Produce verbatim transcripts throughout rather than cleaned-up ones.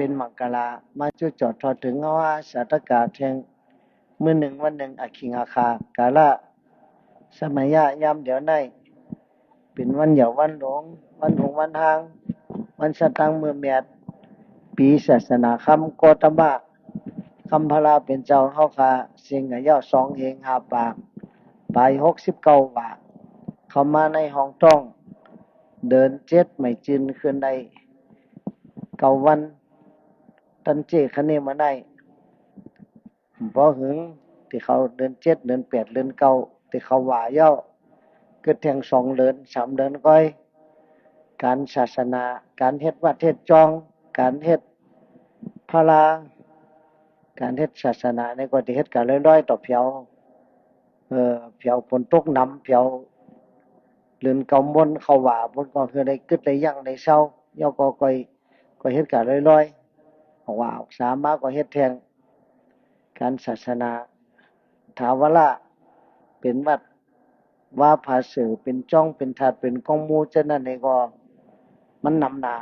เป๋นมังคลา มาจุดจอดทอดเถิงเฮาอาสาธกาแท่ง มื้อนึ่งวันนึ่ง อขิงอาคา กาละ สมัยยะ ยามเดี๋ยวใน เป๋นวันเหย้าวันหลง วันหงส์วันฮาง วันสะตังค์มื้อแมด ปี๋ศาสนาคำโกตมะ คำพระเป๋นเจ้าเฮาข้า เสี้ยงกะเย้าสองเหงห้าปา ป๋ายหกสิบเก้าหว่า เข้ามาในห้องต้อง เดือนเจ็ดไหม้จืนขึ้นได้เก้าวัน ตันเจ้คะเนมาได้ บ่หึง ตี้เข้าเดือนเจ็ด เดือนแปด เดือนเก้า ตี้เข้าหว่าเย้า กึ๊ดแท่งสองเดือน สามเดือนก้อย ก๋านศาสนา ก๋านเฮ็ดวัดเฮ็ดจอง ก๋านเฮ็ดพระ ก๋านเฮ็ดศาสนานี่ก็จะเฮ็ดก๋านลอยๆ ต่อแผว เอ่อ แผวฝนตกหนำ แผวเดือนเก้ามนเข้าหว่า เปิ้นก็คือได้กึ๊ดได้ยั้งได้เซา เย้าก็ก้อย ก็เฮ็ดก๋านลอยๆ ออกหว่าออกสามาก็เฮ็ดแท่ง ก๋านศาสนา ถาวระ เป๋นวัดวาผาเสือ เป๋นจ๊อง เป๋นธาตุ เป๋นกองหมู่ เจ้านั้นนี่ก็ มันหนำหนา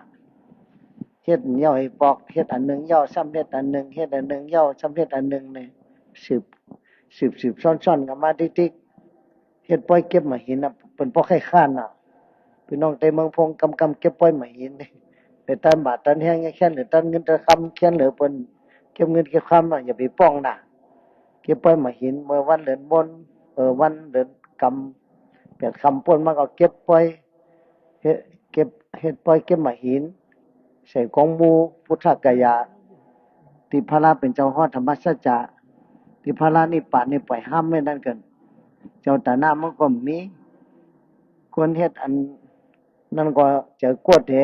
เฮ็ดเย้าหื้อปอก เฮ็ดอันนึ่งเย้า ซ้ำเฮ็ดอันนึ่ง เฮ็ดอันนึ่งเย้า ซ้ำเฮ็ดอันนึ่งนี่ สืบ สืบสืบซ้อนๆ กั๋นมาติ๊กๆ เฮ็ดป้อยเก็บหมากหินน่ะ เปิ้นบ่ใค่ค้านน่ะ ปี้น้องใต้เมืองพง กำๆ เก็บป้อยหมากหิน ไปตันบาดตันแฮง แค้นเหลือตันเงินตันคำ แค้นเหลือเปิ้น เก็บเงินเก็บคำน่ะ อย่าไปป้องน่ะ เก็บป้อยหมากหิน เมื่อวันเดือนมน เอ่อ วันเดือนกำ แปดค่ำป้นมาก็เก็บป้อย เฮ็ด เก็บ เฮ็ดป้อยเก็บหมากหิน ใส่กองหมู่พุทธกยา ตี้พระเป๋นเจ้าฮอดธรรมสัจจะ ตี้พระนิพพานนี่ป่อยห้ามไว้นั่นเกิน เจ้าตาหน้ามันก็มี คนเฮ็ดอันนั้นก็เจอกวดเห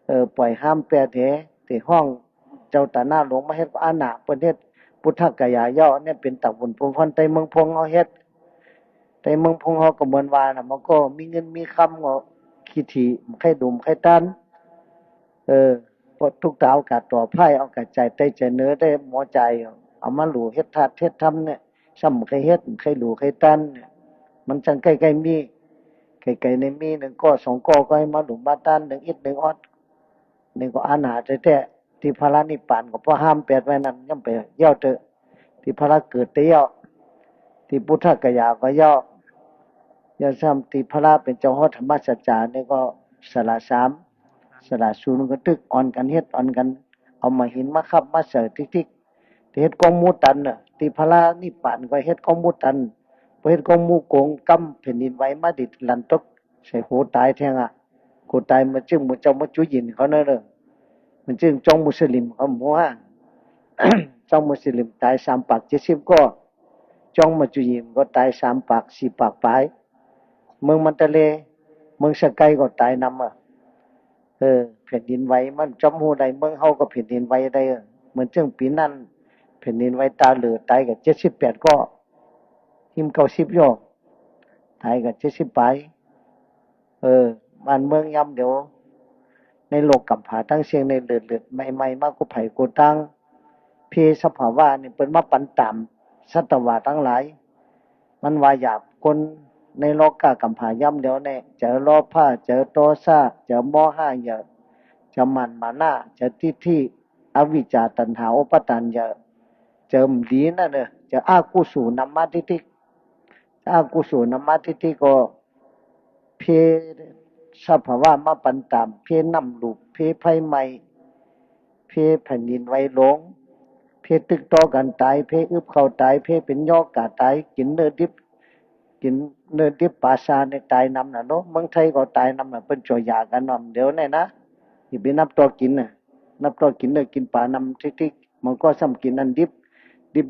เอ่อ ป่อยห้ามแปดเห ตี้ฮ้องเจ้าตาหน้าหลวงมาเฮ็ดก็อาหน้า เปิ้นเฮ็ดพุทธกยาเย้า เนี่ยเป๋นต๋าบุญภูมิพรใต้เมืองพงเฮาเฮ็ด ใต้เมืองพงเฮาก็เหมือนว่าน่ะ มันก็มีเงินมีคำก็ขี้ถี่ บ่ใค่ดูบ่ใค่ตัน เออ เพราะตุ๊กต๋าเอาก๋าต่อพ่าย เอาก๋าจ่ายใต้จ่ายเหนือได้หมอจ่าย เอามาหลู่เฮ็ดธาตุเฮ็ดธรรมเนี่ย ซ้ำบ่ใค่เฮ็ด บ่ใค่หลู่ใค่ตันเนี่ย มันจั้งใก้ๆ มี ไก๋ๆ ในมีนึ่งก้อสองก้อก็หื้อมาหลู่มาตัน นึ่งอิดนึ่งออด นึ่งก็อาหน้าแต๊ๆ ตี้พระนิพพานก็ป้อห้ามแปดไว้นั้น ย่อมไปเย้าเต๊อะ ตี้พระเกิดเต๊อะเย้า ตี้พุทธกยาก็เย้า เย้าซ้ำตี้พระเป๋นเจ้าฮอดธรรมสัจจะนี่ก็สละสาม สละศูนย์ก็ตึกอ่อนกั๋นเฮ็ดอ่อนกั๋น เอาหมากหินมาคับมาใส่ติ๊กๆ ตี้เฮ็ดกองหมู่ตันน่ะ ตี้พระนิพพานก็เฮ็ดกองหมู่ตัน พอเฮ็ดกองหมู่โก๋งก้ำแผ่นดินไหวมาตี้หลั่นตกใส่โขต๋ายแท่งอะ โขต๋ายเหมือนจึ้งหมู่เจ้ามาจุหยินเขานั่นเน่อ เหมือนจึ้งจ๊องมุสลิมเขาหมู่ห้า จ๊องมุสลิมต๋ายสามปากเจ็ดสิบก้อ จ๊องมาจุหยินก็ต๋ายสามปากสี่ปากป๋าย เมืองมันตะเล เมืองสะไกก็ต๋ายนำอะ เออ แผ่นดินไหวมันจ้อมฮู้ได้ เมืองเฮาก็แผ่นดินไหวได้ เออ เหมือนเจิ่งปี๋นั้น แผ่นดินไหวตาเหลือต๋ายก็เจ็ดสิบแปดก้อ หิมเก้าสิบย้อ ต๋ายก็เจ็ดสิบป๋าย เออ บ้านเมืองยามเดี๋ยว ในโลกก๋ำผาตังเสี้ยงในเลิดๆ ใหม่ๆ มากู้ไผกู้ตาง เพศสภาวะนี่เปิ้นมาปันตามสัตวะตังหลาย มันว่าหยาบ คนในโลกะก๋ำผายามเดี๋ยวนี่ เจอโลภะ เจอโทสะ เจอโมหะเยอะ เจอหมั่นมานะ เจอทิฏฐิ อวิชชา ตัณหา อุปาทานเยอะ เจอบ่ดีนั่นเน่อ เจออกุศลนำมาทิฏฐิ อกุศลนำมาทิฏฐิก็ เพศสภาวะมาปันตาม เพศน้ำหลุบ เพศไฟไหม้ เพศแผ่นดินไหวหลง เพศตึกต่อกั๋นต๋าย เพศอึบเข้าต๋าย เพศเป๋นย้อกาต๋าย กิ๋นเนื้อดิบ กิ๋นเนื้อดิบป๋าซาในต๋ายนำน่ะเนาะ เมืองไทยก็ต๋ายนำน่ะ เปิ้นจ่อยยากั๋นนำเดี๋ยวนี้นะ อย่าไปนับต่อกิ๋นน่ะ นับต่อกิ๋นเนื้อกิ๋นป๋านำทิกๆ มันก็ซ้ำกิ๋นอันดิบ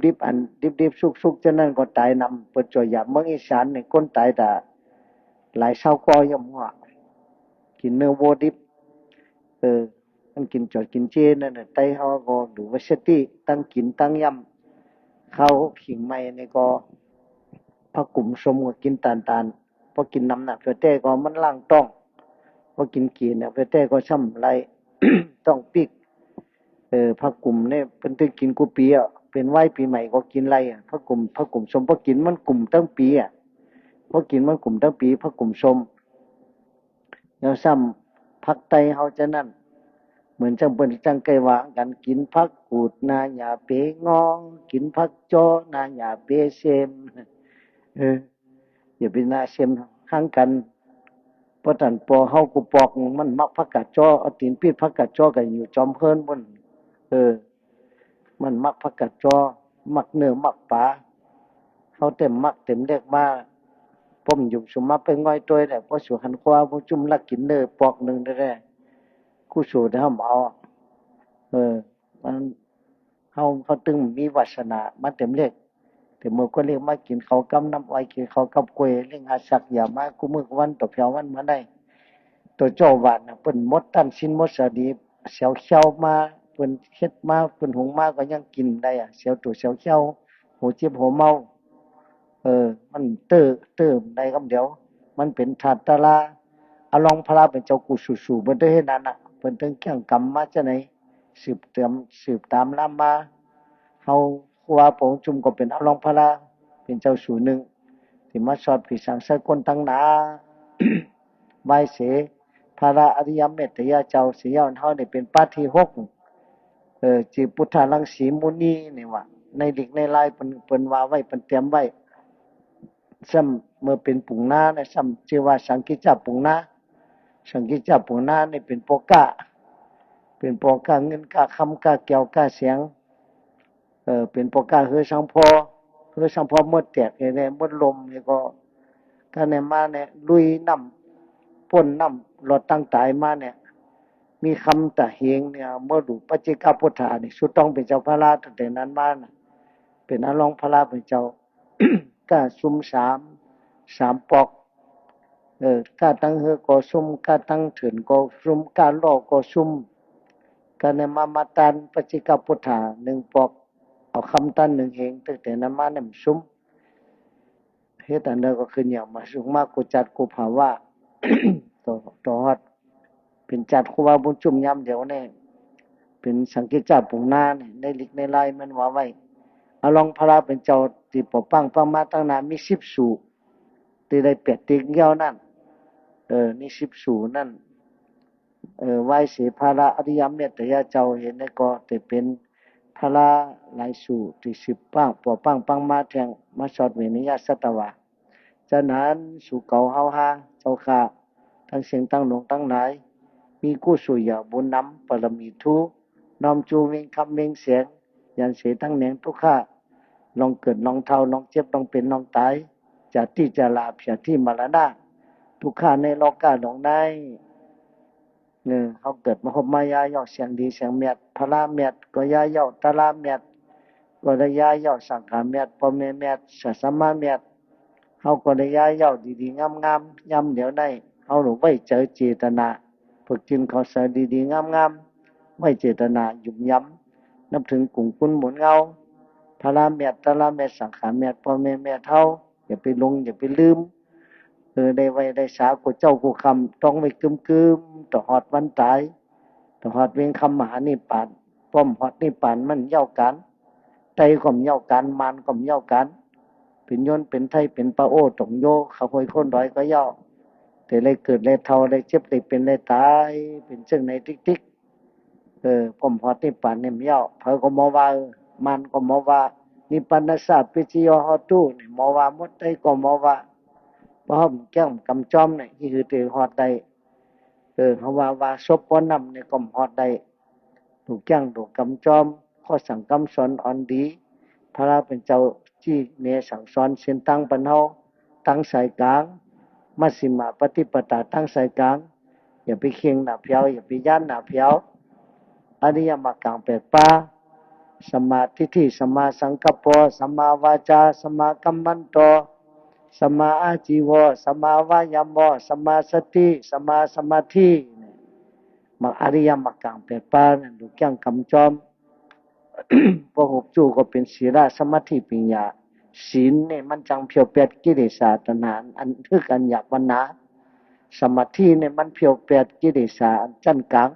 ดิบๆ อันดิบๆ สุกๆ เจ้านั้นก็ต๋ายนำ เปิ้นจ่อยยา เมืองอีสานนี่คนต๋ายต๋าหลายซาวก้อย้อมหั้ว กิ๋นเนื้อวัวดิบ เออ มันกิ๋นจอดกิ๋นเจนั่นน่ะ ไตเฮาก็ดูว่าสติ ตังกิ๋นตังย่ำ ข้าวขิงใหม่นี่ก็ ผักกุ๋มส้มก็กิ๋นตานๆ พอกิ๋นนำหนักเตื้อแต๊ก็มันล้างต๊อง พอกิ๋นเก๋หนักเตื้อแต๊ก็ซ้ำไล่ ต๊องปิ๊ก เออ ผักกุ๋มนี่เปิ้นตึงกิ๋นกู้ปี๋อะ เป๋นไหว้ปี๋ใหม่ก็กิ๋นไล่อะ ผักกุ๋ม ผักกุ๋มส้ม พอกิ๋นมันกุ๋มตึงปี๋อะ พอกิ๋นมันกุ๋มตึงปี๋ ผักกุ๋มส้ม แล้วซ้ำผักไต้เฮาเจ้านั้น เหมือนจั่งเปิ้นจั่งใก้ว่ากั๋น กิ๋นผักกูดนาอย่าเป๋งอ กิ๋นผักจ้อนาอย่าเป๋เซ็ม เออ อย่าเป๋นาเซ็มหั้งกั๋น เพราะต้านปอเฮากู้ปอก มันมักผักกาดจ้อ เอาตี๋นปิ๊ดผักกาดจ้อกั๋นอยู่จอมเฮือนปู๊น เออ มันมักผักกาดจ้อ มักเนื้อมักป๋า เฮาเต็มมักเต็มเล็กมา ป้อมหยุมสุมมาไปง่อยตวยแหละ เพราะสูหันครัว พวกจุ่มลักกิ๋นเนื้อปอกนึ่งแต๊ๆ กู้สูแต่เฮาบ่เอา เออ มัน เฮา เฮาตึงมีวาสนามาเต็มเล็ก แต่เมื่อก้นเล็กมากิ๋นข้าวกับน้ำอ้อย กิ๋นข้าวกับก้วย เล่งอาสักอย่ามากู้มื้อกู้วัน ต่อแผววันมาได้ ตั๋วเจ้าหวานน่ะ เปิ้นหมดตันสิ้นหมดสดี เสียวเขี้ยวมา เปิ้นเฮ็ดมา เปิ้นหุงมาก็ยังกิ๋นได้อะ เสียวตั๋วเสียวเขี้ยว หัวเจ็บหัวเมา เออ มันเตื้อ เตื้อได้กำเดียว มันเป๋นธาตุตะลา อลองพระเป๋นเจ้ากู้สูๆ เปิ้นเตื้อเฮ็ดนั้นน่ะ เปิ้นเตื้อเกี่ยงกำมาจาไหน สืบเติม สืบต๋ามล้ำมา เฮาครูบาปองจุ่มก็เป๋นอลองพระเป๋นเจ้าสูนึ่ง ตี้มาสอดผีสางใส่คนตังหนา ไหว้เส พระอริยเมตไตรยเจ้าเสีย เฮานี่เป๋นปาฏิหก เออ จื้อปุทธรังสีมุนีนี่ว่า ในลิกในลายเปิ้น เปิ้นว่าไว้ เปิ้นเตรียมไว้ ซ้ำเมื่อเป๋นปุ๋งนานะ ซ้ำจื้อว่าสังกิจจาปุ๋งนา สังกิจจาปุ๋งนานี่เป๋นปอก้า เป๋นปอก้าเงินก้าคำก้าแก้วก้าแสง เออ เป๋นปอก้าเฮือสังพอ เฮือสังพอมดแตกแหละ มดล่มแหละก็ ก้าแน่มาเนี่ย ลุยน้ำ ป้นน้ำ รอดตังต๋ายมาเนี่ย มีคำตะเหงเนี่ย เมื่อดูปัจเจกพุทธานี่ สุต้องเป๋นเจ้าพระราชตั้งแต่นั้นมาน่ะ เป๋นอลองพระเป๋นเจ้า ก้าซุมสาม สามปอก เออ ก้าตังเฮือก็ซุม ก้าตังเถินก็ซุม ก้าล่อก็ซุม ก้าแน่มา มาตานปัจเจกพุทธานึ่งปอก เอาคำตานนึ่งเหง ตั้งแต่นั้นมาเนี่ยมันซุม เหตุอันใดก็ขึ้นอย่างมาสุขมากกู้จัดกู้ภาวะ ต่อ ต่อฮอด เป๋นจัดครูบาบุญจุ่มยามเดียวเนี่ย เป๋นสังกิจจาปุ๋งนาเนี่ย ในลิกในลายมันว่าไว้ อลองพระเป๋นเจ้าตี้ปอป้างปางมาตังหนามีสิบสู ตี้ได้แปดติ๊กเยี่ยวนั้น เออ นี่สิบสูนั้น เออ ไหว้เสพระอริยเมตไตรยเจ้าเห็นแล้วก็จะเป๋นพระหลายสูตี้สืบป้าง ปอป้างปางมาแทง มาสอดเวเนยสัตวา จานั้นสูเก๋าเฮาฮาเจ้าข้า ตังเสี้ยงตังหลวงตังหลาย มีกู้สูใหญ่บุญนำ ปารมีถู น้อมจูเวงคำเวงแสง ยันเสตังแหนงทุกข้า ลองเกิดลองเฒ่า ลองเจ็บลองเป๋นลองต๋าย จาติจารา พยาธิมรณะ ทุกข้าในโลก้าหลงใน เออ เฮาเกิดมาพบมาย้าเย้าเสี้ยงดีเสี้ยงเมียด พระเมียดก็ย้าเย้า ตะลาเมียดก็ได้ย้าเย้า สังฆาเมียด ป้อแม่เมียด สาสมาเมียด เฮาก็ได้ย้าเย้าดีๆ งามๆ ยามเดียวใน เฮาหลูไว้ใจ๋เจตนา ฝึกจิตเข้าใสดีๆ งามๆ ไว้เจตนาหยุมหยำ นับถืงกุ๋งกุ๋นหมุนเงา พระเมียด ตะลาเมียด สังฆาเมียด ป้อแม่เมียดเฮา อย่าไปหลง อย่าไปลืม เออ ได้ไหว้ได้สากู้เจ๊ากู้ค่ำ ต้องไว้กึมๆ ต่อฮอดวันต๋าย ต่อฮอดเวงคำมหานิพพาน ป้อมฮอดนิพพานมันเย้ากั๋น ไตก็บ่เย้ากั๋น มานก็บ่เย้ากั๋น เป๋นยวนเป๋นไทย เป๋นปะโอ้ตงโย ข้าห้วยโคนดอยก็เย้า แต่ได้เกิดได้เฒ่า ได้เจ็บได้เป๋นได้ต๋าย เป๋นเจิ่งในติ๊กๆ เออ ป้อมฮอดนิพพานเนี่ยบ่เย้า ใผก็บ่ว่า เออ มานก็บ่ว่า นิพพานนัสสะปัจจโยโหตุ เนี่ยบ่ว่าหมด ไตก็บ่ว่า เพราะเฮาบ่แก้งกำจอมเนี่ย ที่คือจะฮอดได้ เออ เฮาว่า ว่าศพป้อน้ำเนี่ยก็บ่ฮอดได้ ถูกแก้งถูกกำจอม ข้อสั่งกำสอนอ่อนดี พระเป๋นเจ้าจี้แนะสั่งสอนเส้นตางปันเฮา ตังสายกลาง มัชฌิมปฏิปทาตังสายกลาง อย่าไปเข่งหน้าแผว อย่าไปย้านหน้าแผว อริยมรรคแปดประ สัมมาทิฏฐิ สัมมาสังกัปปะ สัมมาวาจา สัมมากัมมันโต สัมมาอาจีวะ สัมมาวายามะ สัมมาสติ สัมมาสมาธิ เนี่ย มรรคอริยมรรคแปดประนั้น ถูกแก้งกำจอม ปอหกจู้ก็เป๋นศีล สมาธิ ปัญญา ศีลเนี่ยมันจั้งเผี้ยวแปดกิเลสา ตัณหา อันตึกอันอยากวันหนา สมาธิเนี่ยมันเผี้ยวแปดกิเลสา อันจั้นกลาง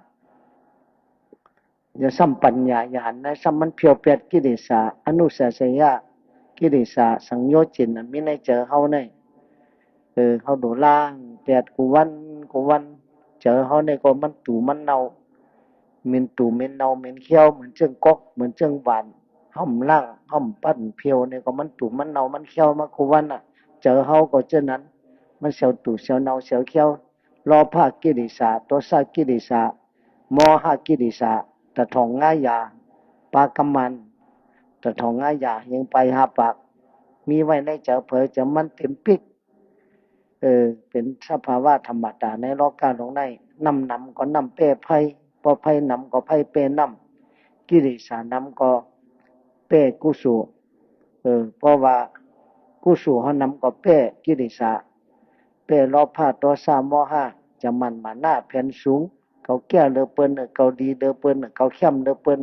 อย่าซ้ำปัญญาญาณนะ ซ้ำมันเผี้ยวแปดกิเลสา อนุสัยยกิเลสา สังโยชน์เจ็ดอันมีในใจ๋เฮาเนี่ย เออ เฮาดูล้างแปดกู้วันกู้วัน ใจ๋เฮาเนี่ยก็มันตู่มันเน่า เหม็นตู่เหม็นเน่าเหม็นเขียว เหมือนเจิ้งก๊อก เหมือนเจิ้งหว่าน เฮาบ่ล้าง เฮาบ่ปั่นเผียวนี่ก็มันตู่มันเน่ามันเขียวมากู้วันน่ะ ใจ๋เฮาก็เจ้านั้น มันเสียวตู่เสียวเน่าเสียวเขียว โลภะกิเลสะ โทสะกิเลสะ โมหะกิเลสะ ตะถ่องงายา ปากำมัน ตะถ่องงายา ยังไปห้าปาก มีไว้ในใจ๋เผยใจ๋มันเต๋มปิ๊ก เออ เป๋นสภาวะธรรมดาในโลกาโลกใน น้ำหนำก็น้ำแป้ไฟ บ่ไฟหนำก็ไฟแป้น้ำ กิเลสะหนำก็แป้กุศล เออ เพราะว่ากุศลเฮาหนำก็แป้กิเลสะ แป้โลภะ โทสะ โมหะ จ๋ำมั่นหมานะแผนสูง เขาแก้วเหลือเปิ้น เออ เขาดีเหลือเปิ้น เออ เขาเข้มเหลือเปิ้น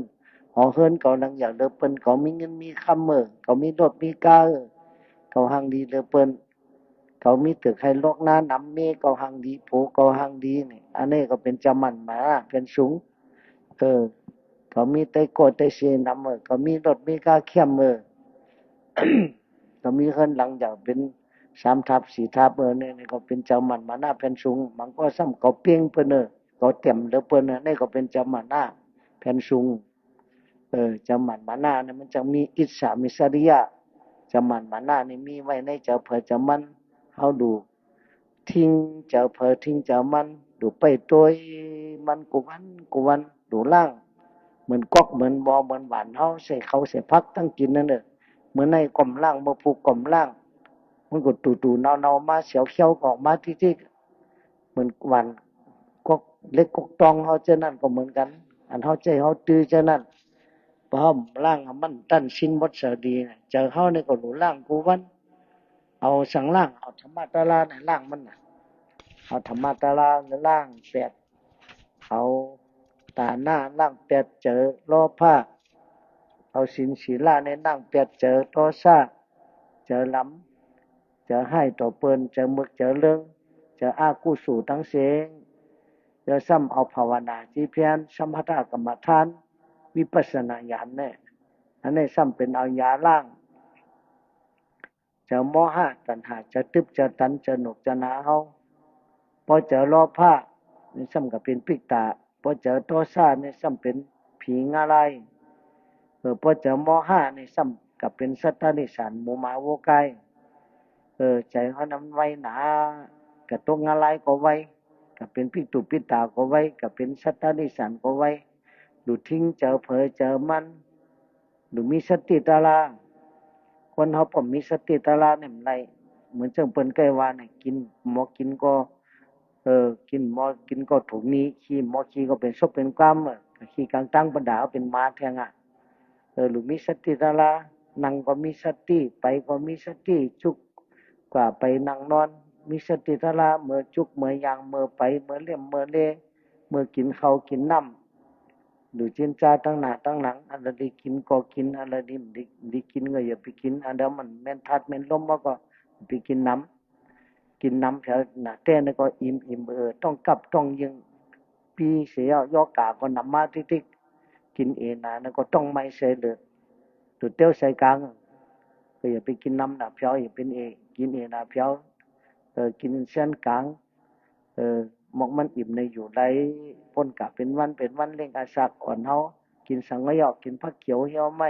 หอเฮือนเขาหลังใหญ่เหลือเปิ้น เขามีเงินมีคำ เออ เขามีรถมีก๋า เออ เขาหังดีเหลือเปิ้น เขามีตึกไฮร็อกหน้าหนำ เมียเขาหังดี ผัวเขาหังดีนี่ อันนี้ก็เป๋นจ๋ำมั่นหมานะแผนสูง เออ เขามีไต้โก้ไต้เซยหนำ เออ เขามีรถมีก๋าเข้ม เออ เขามีเฮือนหลังใหญ่เป๋นสามทับสี่ทับ เออ นี่ นี่ก็เป๋นจ๋ำมั่นหมานะแผนสูง บางก็ซ้ำเขาเปียงเปิ้น เออ เขาเต๋มเหลือเปิ้น เออ นี่ก็เป๋นจ๋ำมั่นหมานะแผนสูง เออ จ๋ำมั่นหมานะเนี่ยมันจักมีอิจฉาริษยา จ๋ำมั่นหมานะนี่มีไว้ในใจ๋เผยใจ๋มัน เฮาดู ทิ้งใจ๋เผยทิ้งใจ๋มัน ดูไปโตยมันกู้วันกู้วัน ดูล้าง เหมือนก๊อกเหมือนบ่อเหมือนหว่าน เฮาใส่ข้าวใส่ผักตั้งกิ๋นนั่นเน่อ มื้อในก็บ่ล้าง มื้อพุธก็บ่ล้าง มันก็ตู่ๆเนาๆมา เสียวเขียวก็ออกมาติ๊กๆ เหมือนหว่านก๊อกเหล็กก๊อกตองเฮาเจ้านั้นก็เหมือนกั๋น อันเฮาใจ๊เฮาตื้อเจ้านั้น ปอเฮาบ่ล้าง มันตันสิ้นหมดเสียดีนะ ใจ๋เฮานี่ก็หลู่ล้างกู้วัน เอาสังล้าง เอาธรรมะตะลาเนี่ยล้างมันน่ะ เอาธรรมะตะลาเนี่ยล้างแปด เอาต๋าหน้าล้างแปด ใจ๋โลภะ เอาศีลศีละเนี่ยล้างแปด ใจ๋โทสะ ใจ๋หลำ ใจ๋ฮ้ายต่อเปิ้น ใจ๋เมือก ใจ๋เริง ใจ๋อกุศลตังเสง แล้วซ้ำเอาภาวนาตี้เพี้ยน สมถะกรรมฐาน วิปัสสนาญาณเนี่ย อันนี้ซ้ำเป๋นเอายาล้าง ใจ๋โมหะ ตัณหา ใจ๋ตึ๊บ ใจ๋ตัน ใจ๋หนวก ใจ๋หนาเฮา ปอใจ๋โลภะนี่ซ้ำก็เป๋นปิ๊กต๋า ปอใจ๋โทสะนี่ซ้ำเป๋นผีงะลาย เออ ปอใจ๋โมหะนี่ซ้ำก็เป๋นสัตว์เดรัจฉาน หมูหมาวัวควาย เออ ใจ๋เฮานั้นไวหนา ก็ตกงะลายก็ไว ก็เป๋นปิ๊กตู่ปิ๊กต๋าก็ไว ก็เป๋นสัตว์เดรัจฉานก็ไว หลู่ทิ้งใจ๋เผยใจ๋มัน หลู่มีสติตะลา คนเฮาบ่มีสติตะลาเนี่ยบ่ได้ เหมือนเซิ่งเปิ้นใก้ว่าเนี่ย กิ๋นหมอกิ๋นก็ เออ กิ๋นหมอกิ๋นก็ถูกหนี้ ขี้หมอขี้ก็เป๋นศพเป๋นความ เออ ขี้ก๋างตังบ่ดา เป๋นหมาแทนอะ เออ หลู่มีสติตะลา นั่งก็มีสติ ไปก็มีสติ จุกกว่าไปนั่งนอน มีสติตะลา เมื่อจุก เมื่อย่าง เมื่อไป เมื่อเล่ม เมื่อเล เมื่อกิ๋นข้าวกิ๋นน้ำ ดูจินจาตังหน้าตังหลัง อันใดดีกิ๋นก็กิ๋น อันใดดีบ่ดี บ่ดีกิ๋นก็อย่าไปกิ๋น อันใดมันแม่นธาตุแม่นลม เฮาก็อย่าไปกิ๋นนำ กิ๋นนำแผวหน้าแต๊นี่ก็อิ่มอิ่ม เออ ต้องกับต้องเยิง ปี้เสีย ยอก๋าก็นำมาติ๊กๆ กิ๋นเอหน้า แล้วก็ต้องไหม้ใส่เลือด ตูดเตี้ยวใส่ก๋าง ก็อย่าไปกิ๋นนำหน้าแผว อย่าเป๋นเอ กิ๋นเอหน้าแผว เออ กิ๋นเส้นก๋าง เออ หมอกมันอิ่มในอยู่ได้ ป้นกะเป๋นวันเป๋นวัน เล่งอาสากอ่อนเฮา กิ๋นสังขยา กิ๋นผักเขียวเหี่ยวไหม้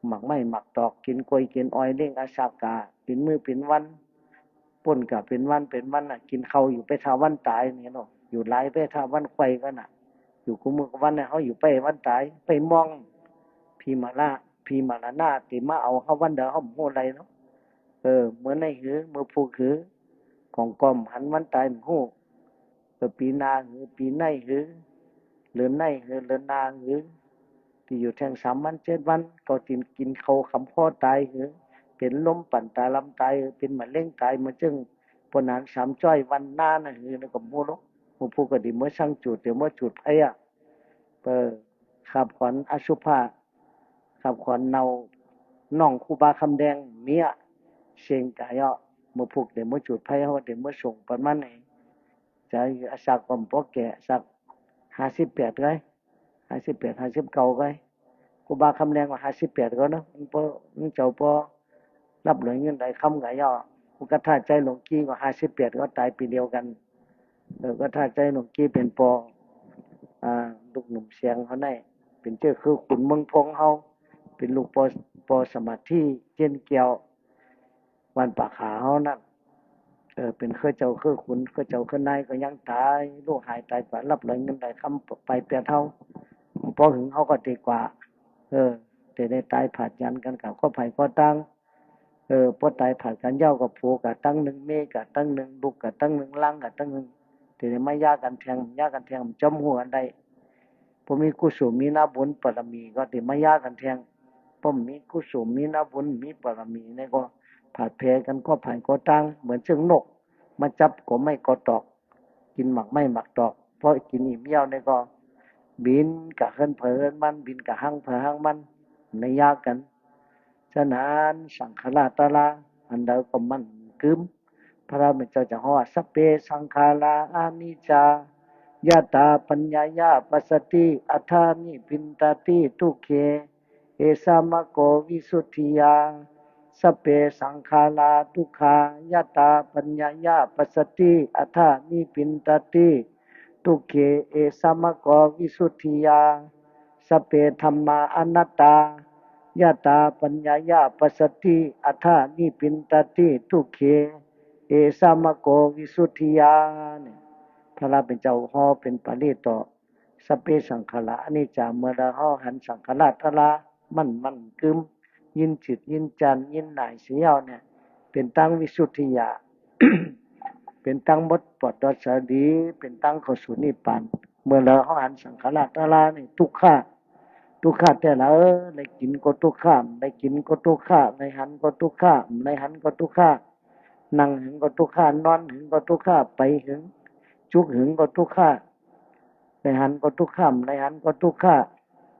หมากไม้หมากตอก กิ๋นกล้วยกิ๋นอ้อย เล่งอาสากกะเป๋นมื้อเป๋นวัน ป้นกะเป๋นวันเป๋นวันน่ะ กิ๋นข้าวอยู่ไปถ้าวันต๋ายนี่เนาะ อยู่หลายไปถ้าวันไขว่กั๋นน่ะ อยู่กู้มื้อกู้วันเนี่ย เฮาอยู่ไปวันต๋าย ไปมอง ผีมะละ ผีมะละนาตี้มาเอาเฮาวันใดเฮาบ่ฮู้ไรเนาะ เออ เมื่อในหือ เมื่อพุกหือ ของก็บ่หันวันต๋ายบ่ฮู้ เออ ปี๋หน้าหือ ปี๋ในหือ เดือนในหือ เดือนหน้าหือ ตี้อยู่แทงสามวันเจ็ดวัน ก็กิ๋น กิ๋นข้าวคำคอต๋ายหือ เป๋นลมปั่นต๋าลำต๋ายหือ เป๋นมะเร็งต๋าย เหมือนเซิ่งป้อหนานสามจ้อยวันนาน่ะหือ แล้วก็บ่ฮู้ลก หมู่ผู้ก็ดีเมื่อซังจูด เดี๋ยวเมื่อจูดไฟอะ เออ ขับขวัญอสุภะ ขับขวัญเน่า น้องครูบาคำแดงเมีย เซ็งก๋ายเยาะ เมื่อพุกเดี๋ยวเมื่อจูดไฟ เฮาเดี๋ยวเมื่อส่งปันมันเอง จะอาสากก็บ่แก่ สักห้าสิบแปดก็ได้ ห้าสิบแปด ห้าสิบเก้าก็ได้ ครูบาคำแดงว่าห้าสิบแปดก็เนาะ มันปอ มันเจ้าปอ รับรวยเงินหลายคำก๋ายเยาะ ครูกะถ้าใจ๊หลวงกี้ก็ห้าสิบแปดก็ต๋ายปี๋เดียวกั๋น เออ กะถ้าใจ๊หลวงกี้เป๋นปอ อ่า ลูกหนุ่มแสงเฮานั่น เป๋นเจ้าเค้อขุนเมืองพงเฮา เป๋นลูกป้อ ป้อสมาธิ เจ้นแก้ว บ้านป่าขาเฮานั่น เออ เป๋นเค้อเจ้าเค้อขุน เค้อเจ้าเค้อนายก็ยังต๋าย ลูกหายต๋ายกว่า ลับไหลเงินไหลคำไปแปดเฮา ปอหึงเฮาก็เต๋กว่า เออ เต๋ได้ต๋ายผาดหยานกั๋นกับก้อไผก้อตาง เออ ปอต๋ายผาดกั๋นแล้วก็ผัวกั๋นตังนึ่ง เมียกั๋นตังนึ่ง ลูกกั๋นตังนึ่ง หลานกั๋นตังนึ่ง เต๋ได้มาหย่ากั๋นแทง หย่ากั๋นแทง บ่จ้อมฮู้อันใด ปอมีกุศลมีนาบุญปารมีก็เต๋มาหย่ากั๋นแทง ปอบ่มีกุศลมีนาบุญมีปารมีนี่ก็ผาดแผลกั๋นก้อไผก้อตาง เหมือนเชิงนก มาจับกอไม้กอตอก กิ๋นหมากไม้หมากตอก ปอกิ๋นอิ่มแล้วนี่ก็บินก้าเฮือนไผเฮือนมัน บินก้าห้างไผห้างมัน บ่ได้หย่ากั๋น ฉะนั้นสังขาราตราอันใดก็บ่มั่นกึ๊ม พระผู้เป๋นเจ้าเจ้าฮ้องว่า สัพเพสังขาราอนิจจา ยัตถาปัญญญายาปัสสติ อัตถานิพพินดาติ ทุกเข เอสะมัคโควิสุทธิยา สัพเพสังขาราทุกขา ยัตถาปัญญายาปัสสติ อัตถานิพพินดาติ ทุกเข เอสะมัคโควิสุทธิยา สัพเพธัมมาอนัตตา ยัตถาปัญญายาปัสสติ อัตถานิพพินดาติ ทุกเข เอสะมัคโควิสุทธิยา นี่ พระผู้เป๋นเจ้าฮ้องเป๋นปาลีต่อ สัพเพสังขาราอนิจจา เมื่อใดเฮาหันสังขาราตรามั่นมั่นกึ๊ม ยิ่นจืดยิ่นจัน ยิ่นหน่ายเสียแล้วเนี่ย เป๋นตังวิสุทธิยา เป๋นตังหมดปอดตอดเสดี เป๋นตังเข้าสู่นิพพาน เมื่อใดเฮาหันสังขาราตรานี่ ทุกขะ ทุกขะแต๊ละ เออ ได้กิ๋นก็ทุกขะ ได้กิ๋นก็ทุกขะ ได้หันก็ทุกขะ ได้หันก็ทุกขะ นั่งหึงก็ทุกขะ นอนหึงก็ทุกขะ ไปหึง จุกหึงก็ทุกขะ ได้หันก็ทุกขะ ได้หันก็ทุกขะ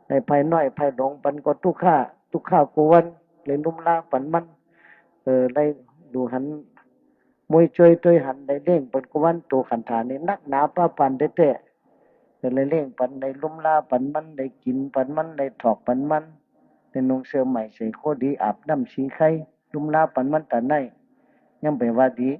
ได้ใผน้อยใผหลวงปันก็ทุกขะ ทุกขะกู้วัน ได้ลุ่มลาปันมัน เออ ได้ดูหันมวยจ้วยตวยหัน ได้เลี้ยงปันกู้วัน ตั๋วขันธานี่นักหนาป้าปานแต๊ๆ เออ ได้เลี้ยงปัน ได้ลุ่มลาปันมัน ได้กิ๋นปันมัน ได้ถอกปันมัน ได้นุ่งเสื้อใหม่ใส่โคดี อาบน้ำสีไค ลุ่มลาปันมันต๋าไน ยังไปว่าดี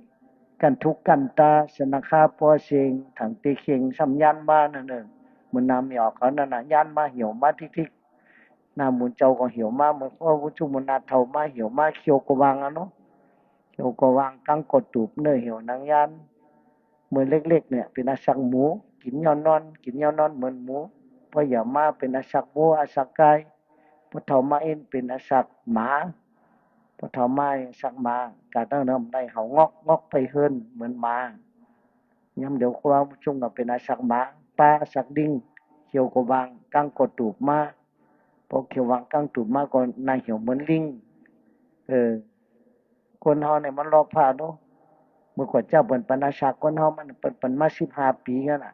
กั้นทุกข์กั้นต๋า สะนาคาป้อเซ็ง ถังเตเข็งซ้ำย้านมานั่นเน่อ เหมือนหน้าแม่ออกเขานั่นน่ะ ย้านมาเหี่ยวมาทิกๆ หน้าหมู่เจ้าก็เหี่ยวมา เหมือนข้อผู้ชุมนุมหน้าเฒ่ามาเหี่ยวมา เขียวกะหว่างอะเนาะ เขียวกะหว่าง กังก็ตูบ เนื้อเหี่ยวหนังย้าน เมื่อเล็กๆ เนี่ย เป๋นอาสักหมู กิ๋นยาวหนอน กิ๋นยาวหนอนเหมือนหมู ปอใหญ่มาเป๋นอาสักวัว อาสักควาย ปอเฒ่ามาเอ็นเป๋นอาสักหมา ปอเฒ่ามาอาสักหมา กาตั้งเนิ่มได้เห่างอกงอกไปเฮิรนเหมือนหมา ยามเดี๋ยวครูบาบุญชุมก็เป๋นอาสักหมาป่า อาสักลิง เขียวกะหว่าง กังก็ตูบมา ปอเขียวหว่างกังตูบมาก็หน้าเหี่ยวเหมือนลิง เออ คนเฮาเนี่ยมันลอภะเนาะ เมื่อก่อนเจ้าเปิ้นปันอาสักคนเฮามัน เปิ้นปันมาสิบห้าปี๋กั๋นน่ะ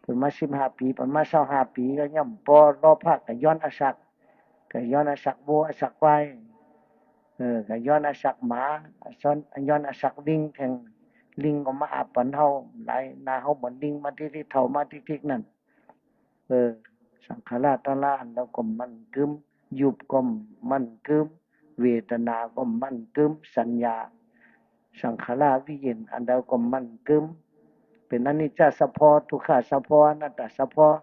เปิ้นมาสิบห้าปี๋ เปิ้นมาซาวห้าปี๋ ก็ย่อมปอลอภะก็ย้อนอาสัก ก็ย้อนอาสักวัวอาสักควาย เออ ก็ย้อนอาสักหมา ย้อน ย้อนอาสักลิงแทง ลิงก็มาอาบปันเฮา หลายหน้าเฮาเหมือนลิงมาทิกๆ เฒ่ามาทิกๆ นั่น เออ สังขาราตราอันใดก็บ่มั่นกึ๊ม รูปก็บ่มั่นกึ๊ม เวทนาก็บ่มั่นกึ๊ม สัญญา สังขาราวิญญาณอันใดก็บ่มั่นกึ๊ม เป๋นอนิจจะสะเพาะ ทุกขะสะเพาะ อนัตตะสะเพาะ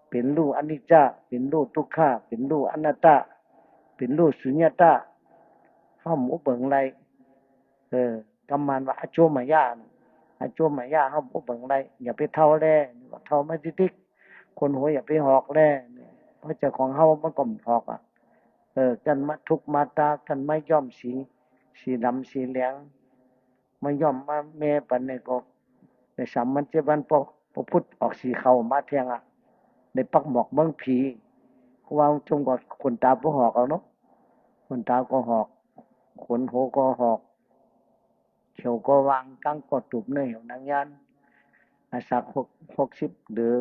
เป๋นรูปอนิจจะ เป๋นรูปทุกขะ เป๋นรูปอนัตตะ เป๋นรูปสุญญตา เฮาบ่เบิ่งได้ เออ กำมันว่าอโจมมายะ อโจมมายะ เฮาบ่เบิ่งได้ อย่าไปเฒ่าแล เฒ่ามาทิกๆ คนหัวอย่าไปหอกแล เพราะเจ้าของเฮามันก็บ่หอกอะ เออ กั๋นมาทุกข์มาต๋า กั๋นมาย้อมสี สีดำสีเหลือง มาย้อมมาแม่ปันนี่ก็ ได้สามวันเจ็ดวัน ปอ ปอพุทธออกสีขาวมาแทงอะ ได้ปักหมอกเมืองผี เพราะว่าจมกว่าขนต๋าบ่หอกเอาเนาะ ขนต๋าก็หอก ขนหัวก็หอก เขียวกะหว่าง กังก็ตูบ เนื้อเหี่ยวหนังย้าน อาสักหก หกสิบเหลือ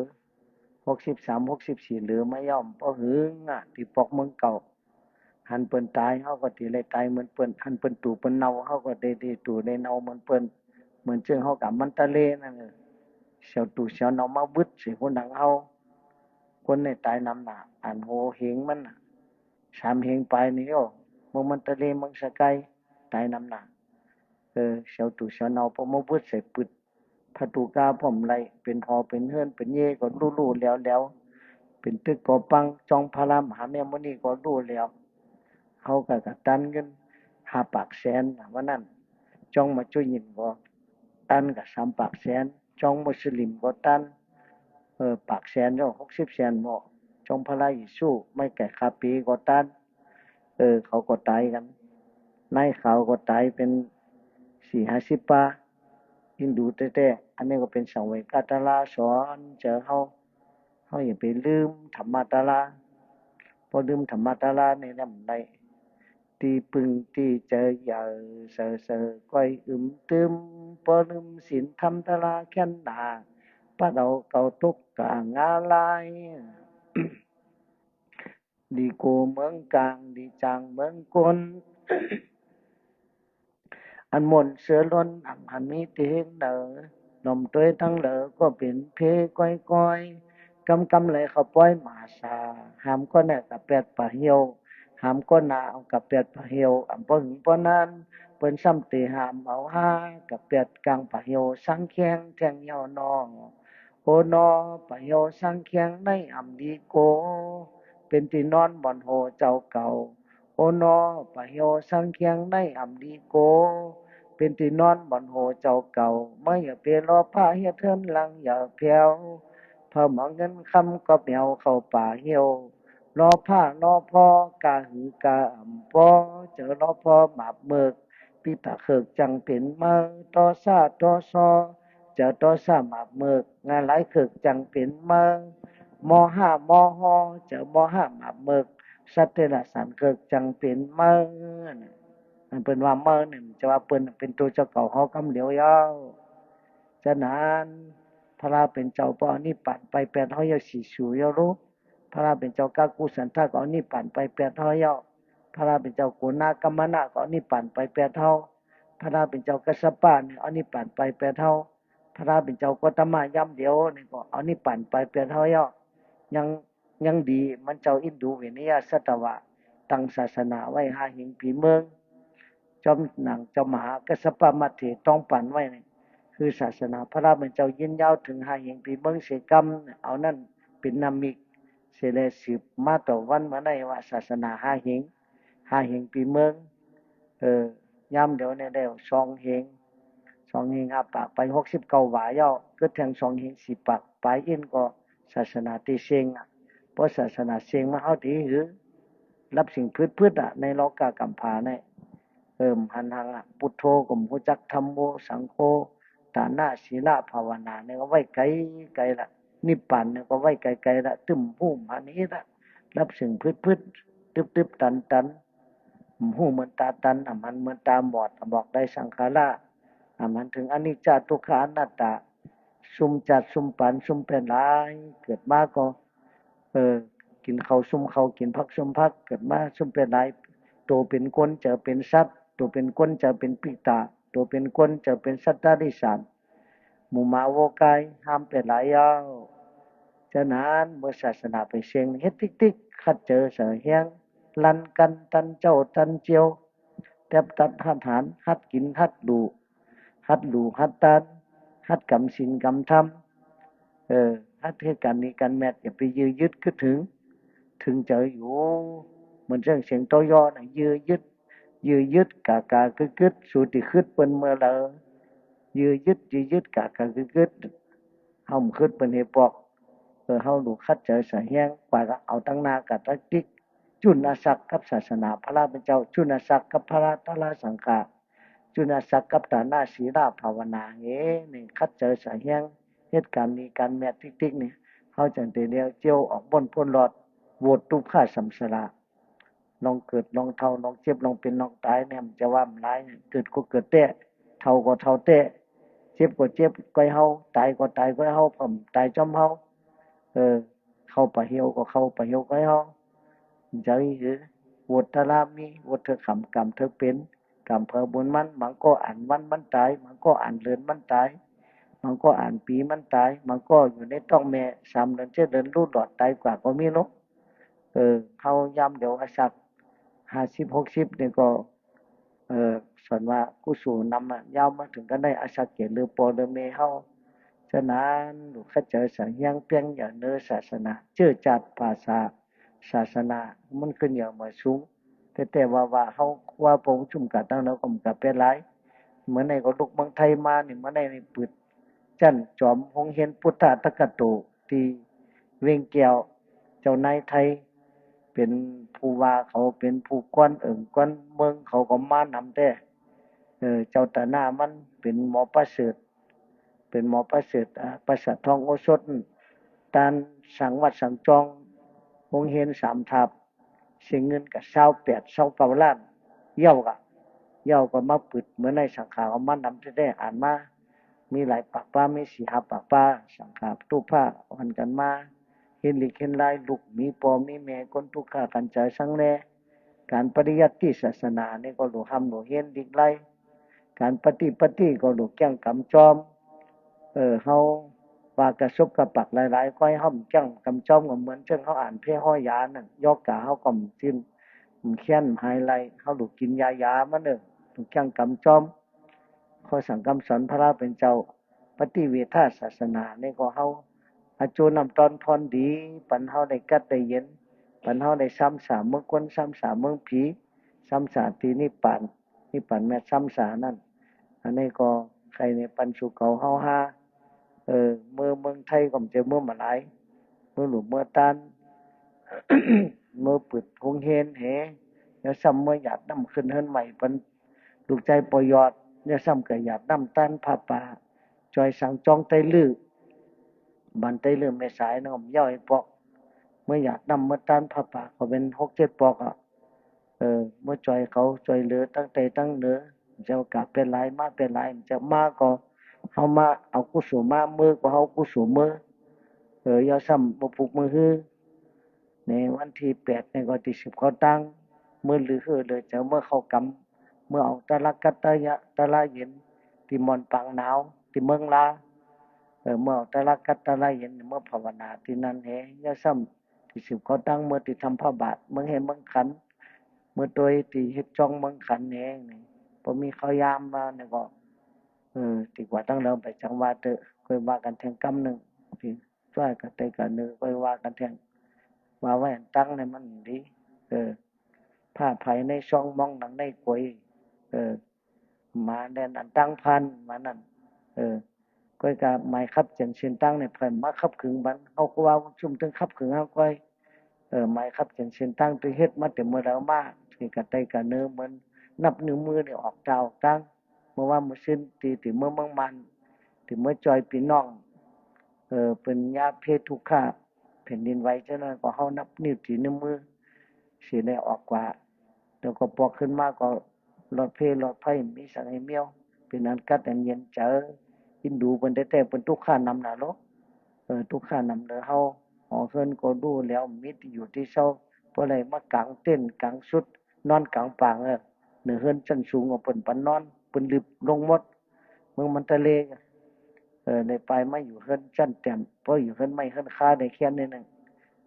หกสิบสาม หกสิบสี่เหลือมาย้อม ปอหึงอะ ตี้ปอกเมืองเก่า หันเปิ้นต๋าย เฮาก็ตี้ได้ต๋ายเหมือนเปิ้น หันเปิ้นตูบเปิ้นเน่า เฮาก็ได้ ได้ตูบได้เน่าเหมือนเปิ้น เหมือนเจิ่งเฮากับมันตะเลนั่นเออ เสียวตูบเสียวเน่ามาบึดใส่หัวหนังเฮา คนนี่ต๋ายนำหน้า อันหัวเหงมันน่ะ สามเหงปายนี่โอ้ เมืองมันตะเล เมืองสะไก ต๋ายนำหน้า เออ เสียวตูบเสียวเน่า ปอมาบึดใส่ปึด ไผ ประตู๋กาป้อมไล่ เป๋นหอเป๋นเฮือนเป๋นเย้ก็ฮู้ฮู้แล้วแล้ว เป๋นตึกก่อปัง จ๊องพระมหาแม่มุนีก็ฮู้แล้ว เขาก็ ก็ตันเงินห้าปากแสนนะ วันนั้น จ๊องมัจจุญินก็ตันก็สามปากแสน จ๊องมุสลิมก็ตัน เออ ปากแสน จ๊องหกสิบแสนบ่ จ๊องพระเยซู ไม้ไก่คาปีก็ตัน เออ เขาก็ต๋ายกั๋น นายขาวก็ต๋ายเป๋นสี่ห้าสิบปา ฮินดูแต๊ๆ อันนี้ก็เป๋นสังเวคตราสอนเจอเฮา เฮาอย่าไปลืมธรรมตรา พอลืมธรรมตรานี่แล้วบ่ได้ ตี้ปึ้งตี้เจอใหญ่เสอๆ ก้อยอึมตึม ปอลืมศีลธรรมตราแค่นหนา ปะเดาเก่าตกกลางงาลาย ดีโกเมืองกลาง ดีจางเมืองก้น อันม่วนเสือล้น อันหันมีตี้เฮงเหนือ หน่อมตวยตังเหลือก็เป๋นเพก้อยๆ กำๆ ไหลเข้าป้อยหมาสา หามก้อนหน้ากับแปดป่าเหี่ยว หามก้อนหน้าเอากับแปดป่าเหี่ยว อ่ำป้อหึงป้อนั้น เปิ้นซ้ำเตหามเอาห้ากับแปดกลางป่าเหี่ยว สังแข้งแท่งเหี่ยวหนอ โอ้หนอ ป่าเหี่ยวสังแข้งในอ่ำดีโก เป๋นตี้นอนบ่อนโหเจ้าเก่า โอ้หนอ ป่าเหี่ยวสังแข้งในอ่ำดีโก เป๋นตี้นอนบ่อนโหเจ้าเก่า เมื่ออย่าไปรอผ้าเฮ็ดเฮือนหลังอย่าแผ้ว เผาหมอเงินคำก็แมวเข้าป่าเหี่ยว รอผ้าหนอพอกาหือกาอ่ำปอ เจอรอพอหมาบเมิก ปีปากเขิกจังเป๋นเมอ ตอซ่าตอซอ เจอตอซ่าหมาบเมิก งาหลายเขิกจังเป๋นเมอ มอห้ามอฮอ เจอมอห้าหมาบเมิก สัตว์เดรัจฉานเขิกจังเป๋นเมอ นั่นเปิ้นว่าเมอนี่ จะว่าเปิ้นเป๋นตั๋วเจ้าเก่าเฮากำเหลียวเย้า ฉะนั้น พระเป๋นเจ้าปอเอานิพพานไปแปดเฮาเย้า สี่สูเย้าลูก พระเป๋นเจ้ากากุสันทะก็เอานิพพานไปแปดเฮาเย้า พระเป๋นเจ้าโกณากัมมนะก็เอานิพพานไปแปดเฮา พระเป๋นเจ้ากัสสปะนี่เอานิพพานไปแปดเฮา พระเป๋นเจ้าโกตมะยามเดียวนี่ก็เอานิพพานไปแปดเฮาเย้า ยัง ยังดีมันเจ้าอินดูเวนิยศตวะ ตั้งศาสนาไว้ห้าเฮงปีเมิง จอมหนังเจ้ามหากัสสปะมัทเถต้องปันไว้นี่ คือศาสนาพระเป๋นเจ้ายืนยาวเถิงห้าเฮงปีเมิงเสียกำ เอานั่นเป๋นนามิก เสียแลสืบมาต่อวันเมื่อในว่าศาสนาห้าเฮง ห้าเฮงปีเมิง เออ ยามเดียวนี่ได้สองเฮง สองเฮงห้าปากไป หกสิบเก้าหวาเย้า กึ๊ดแทงสองเฮงสี่ปากไป อิ้นก็ศาสนาตี้เซ็งอะ เพราะศาสนาเซ็งมาเฮาตี้หื้อ รับสิ่งพืชๆ อะ ในโลกะกำพร้านี่ เออ หันหังอะ พุทโธก็บ่ฮู้จัก ธัมโม สังโฆ ตานะ ศีละ ภาวนานี่ก็ไว้ไกลๆ ละ นิพพานนี่ก็ไว้ไกลๆ ละ ตึ้มฮู้หันเฮ็ดอะ รับสิ่งพืชๆ ตึ๊บๆ ตันๆ บ่ฮู้เหมือนตาตัน อ่ำหันเหมือนตาบอด อ่ำบอกได้สังขาร อ่ำหันเถิงอนิจจา ทุกขา อนัตตา ซุมจัดซุมปันซุมแผ่นหลาย เกิดมาก็ เออ กิ๋นข้าวซุมข้าว กิ๋นผักซุมผัก เกิดมาซุมแผ่นหลาย ตั๋วเป๋นคน เจ้าเป๋นสัตว์ ตั๋วเป๋นคน เจ้าเป๋นปิตา ตั๋วเป๋นคน เจ้าเป๋นสัตว์เดรัจฉาน หมูหมาวัวควาย ห้ามแผ่นหลายเย้า ฉะนั้นเมื่อศาสนาไปเซ็ง เฮ็ดติ๊กๆ คัดเจอเสอแฮง ลันกั๋นตันเจ๊าตันเจียว แต๊บตัดหัดหัน หัดกิ๋นหัดหลู่ หัดหลู่หัดตาน หัดกำศีลกำธรรม เออ หัดเฮ็ดก๋านดีก๋านแมต อย่าไปยื้อยึดกึ๊ดเถิง เถิงเจ๋ออยู่ เหมือนเสียง เสียงตอยอนะ ยื้อยึด ยื้อยึดก๋ากาๆ กึ๊ดๆ สูตี้ขึ้นเปิ้นเมื่อใด ยื้อยึด ยื้อยึดก๋ากาๆ กึ๊ดๆ เฮาบ่ขึ้นเปิ้นเฮปอก เออ เฮาหลู่คัดเจอเสอแฮง กว่าจะเอาตังหน้ากับตังติ๊ก จุลศักดิ์กับศาสนาพระเป๋นเจ้า จุลศักดิ์กับพระตะละสังฆะ จุลศักดิ์กับตานะ ศีละ ภาวนา เฮนี่ คัดเจอเสอแฮง เฮ็ดก๋านดีก๋านแมตติ๊กๆ นี่ เฮาจั่งเตเดียวเจียวออกบ้นป๊นรอด โหวดตุ๊กขะสังสาระ ลองเกิด ลองเฒ่า ลองเจ็บ ลองเป๋น ลองต๋ายเนี่ย มันจะว่ามันหลายเนี่ย เกิดก็เกิดแต๊ เฒ่าก็เฒ่าแต๊ เจ็บก็เจ็บก้อยเฮา ต๋ายก็ต๋ายก้อยเฮา พร้อมต๋ายจ้อมเฮา เออ เข้าป่าเหี่ยวก็เข้าป่าเหี่ยวก้อยเฮา มันจะหื้อ โหวดตะละมี โหวดเถิกขำ ก๋รรมเถิกเป๋น ก๋รรมเผาบุญมัน บางก็อ่านวันมันต๋าย บางก็อ่านเดือนมันต๋าย บางก็อ่านปี๋มันต๋าย บางก็อยู่ในต๊องแม่ สามเดือน เจ็ดเดือน หลุดรอดต๋ายกว่าก็มีเนาะ เออ เฮายามเดียวอาศัก ห้าสิบ หกสิบ นี่ก็ เออ ส่วนว่ากุศลนำอะ ยาวมาเถิงกั๋นได้อาศักเกียรติลือปอลือแม่เฮา ฉะนั้นลูกเข้าใจ๋สังเฮียงเปียงเยื่อเนื้อศาสนา จื้อจาติภาษาศาสนา มันขึ้นเยื่อเหมือสูง แต่ แต่ว่า ว่าเฮาว่าปวงชุมกะตังเฮาก็บ่กะเป๋นหลาย เมื่อในก็ลุกเมืองไทยมานี่ เมื่อในนี่ปืดจั้นจ๋อมโฮงเฮียนปุทธะตะกะโตตี้เวียงแก้ว เจ้านายไทยเป๋นผู้ว่าเขา เป๋นผู้กวนเอิ้งกวนเมือง เขาก็มานำแต๊ เออ เจ้าตาหน้ามันเป๋นหมอประเสริฐ เป๋นหมอประเสริฐ อ่า ประสาททองโอสถ ต้านสร้างวัดสร้างจ้อง โฮงเฮียนสามถาบ เสียเงินกะซาวแปด ซาวเก้าล้าน เย้ากะ เย้าก็มาปืด เมื่อในสังฆาก็มานำแต๊ๆ อ่านมา มีหลายปากปา มีสี่ห้าปากปา สังฆาตุ๊พะอ่อนกั๋นมา เฮียนลิกเฮียนลาย ลูกมีป้อมีแม่ คนตุ๊กข์กั๋นจาซังแล ก๋านปริยัติศาสนานี่ก็ลูกฮ่ำลูกเฮียนลิกไล ก๋านปฏิปัตติก็ลูกแจ้งกำจอม เออ เฮาว่ากะสกปรกหลายๆ ก็หื้อเฮาแจ้งกำจอม ก็เหมือนเชิงเฮาอ่านเพ่ฮ้อยานั่น ยอกาเฮาก็บ่จื้น บ่แค้น บ่หายไล เฮาลูกกิ๋นยายามันเน่อ ลูกแจ้งกำจอม ข้อสั่งกำสอนพระเป๋นเจ้า ปฏิเวทศาสนานี่ก็เฮา อาโจน้ำต้อนพรดี ปันเฮาได้กั๊ดได้เย็น ปันเฮาได้ซ้ำซาเมืองคน ซ้ำซาเมืองผี ซ้ำซาตี้นิพพาน นิพพานแม่นซ้ำซานั่น อันนี้ก็ใค่ในปันสู่เก่าเฮาหา เออ เมือเมืองไทยก็บ่ใจ้เมือบ่หลาย เมือลูกเมือต้าน เมือปืดโฮงเฮียนแห แล้วซ้ำเมือหยาดน้ำขึ้นเฮือนใหม่ปันลูกจายปอยอด แล้วซ้ำก็หยาดน้ำต้านผ้าป่า จอยสังจ้องไต้ลื้อ บ้านไต้ลื้อแม่สายน้องเย้าไอ้ปอก เมือหยาดน้ำเมือต้านผ้าป่าก็เป๋นหกเจ็ดปอกอะ เออ เมือจอยเขาจอยเหลือตั้งใต้ตั้งเหนือ บ่ใจ้กะเป๋นหลาย มาเป๋นหลาย บ่ใจ้มาก็ เฮามาเอากุศลมา เมือก็เฮากุศลเมือ เออ ยาวซ้ำเมือปุกเมือฮื้อ ในวันตี้แปดนี่ก็ตี้สืบเข้าตัง เมือลือเฮือลือเจ๋อ เมือเข้ากำ เมือออกตะละกัดตะยะ ตะละเย็น ตี้ม่อนปางหนาว ตี้เมืองลา เออ เมือออกตะละกัดตะละเย็น เมือภาวนาตี้นั่นแห ยาวซ้ำ ตี้สืบเข้าตัง เมือตี้ทำพระบาท เมืองแฮเมืองขัน เมือตวยตี้เฮ็ดจ้องเมืองขันแหนี่ ปอมีข้าวยามมานี่ก็ เออ ตี้กว่าตังเลิงไปจังว่าเต๊อะ ก้อยว่ากั๋นแทงกำนึ่ง ตี้จ้วยกะไตกะเนือ ก้อยว่ากั๋นแทง ว่าไว้อันตังนี่มันดี เออ ผ้าไผในซองมองหนังในกวย เออ หมาแดนอันตังพัน หมานั่น เออ ก้อยกะหมายคับเจ๋นเส้นตังนี่ ไผมาคับขึงปัน เฮาก็ว่าชุมเถิงคับขึงเฮาก้อย เออ หมายคับเจ๋นเส้นตังตี้เฮ็ดมาแต่เมื่อใดมา ตี้กะไตกะเนือ เหมือนนับนิ้วมือนี่ออกตาออกตัง เมื่อวานเมื่อซืนตี้ ตี้เมือเมืองม่าน ตี้เมือจอยปี้น้อง เออ เป๋นยาเพทุกข์ แผ่นดินไหวเจ้านั้นก็เฮานับนิ้วตี้นิ้วมือ สิได้ออกกว่า แล้วก็ปอขึ้นมาก็หลอดเพหลอดภัย มีสังให้เมียว เป๋นอันกั๊ดอันเย็นเจ๋อ อินดูเปิ้นแต๊ๆ เปิ้นตุ๊กข์นำนาโลก เออ ตุ๊กข์นำเหลือเฮา หอเฮือนก็ดูแล้ว บ่มีตี้อยู่ตี้เซา ปอได้มากางเต็นท์กางสุด นอนกางปาง เออ ในเฮือนจั้นสูงก็เปิ้นปันนอน เปิ้นริบลงหมด เมืองมันตะเล เออ ได้ไปมาอยู่เฮือนจั้นแต้ม ปออยู่เฮือนไม้เฮือนคาได้แค่นี้นึ่ง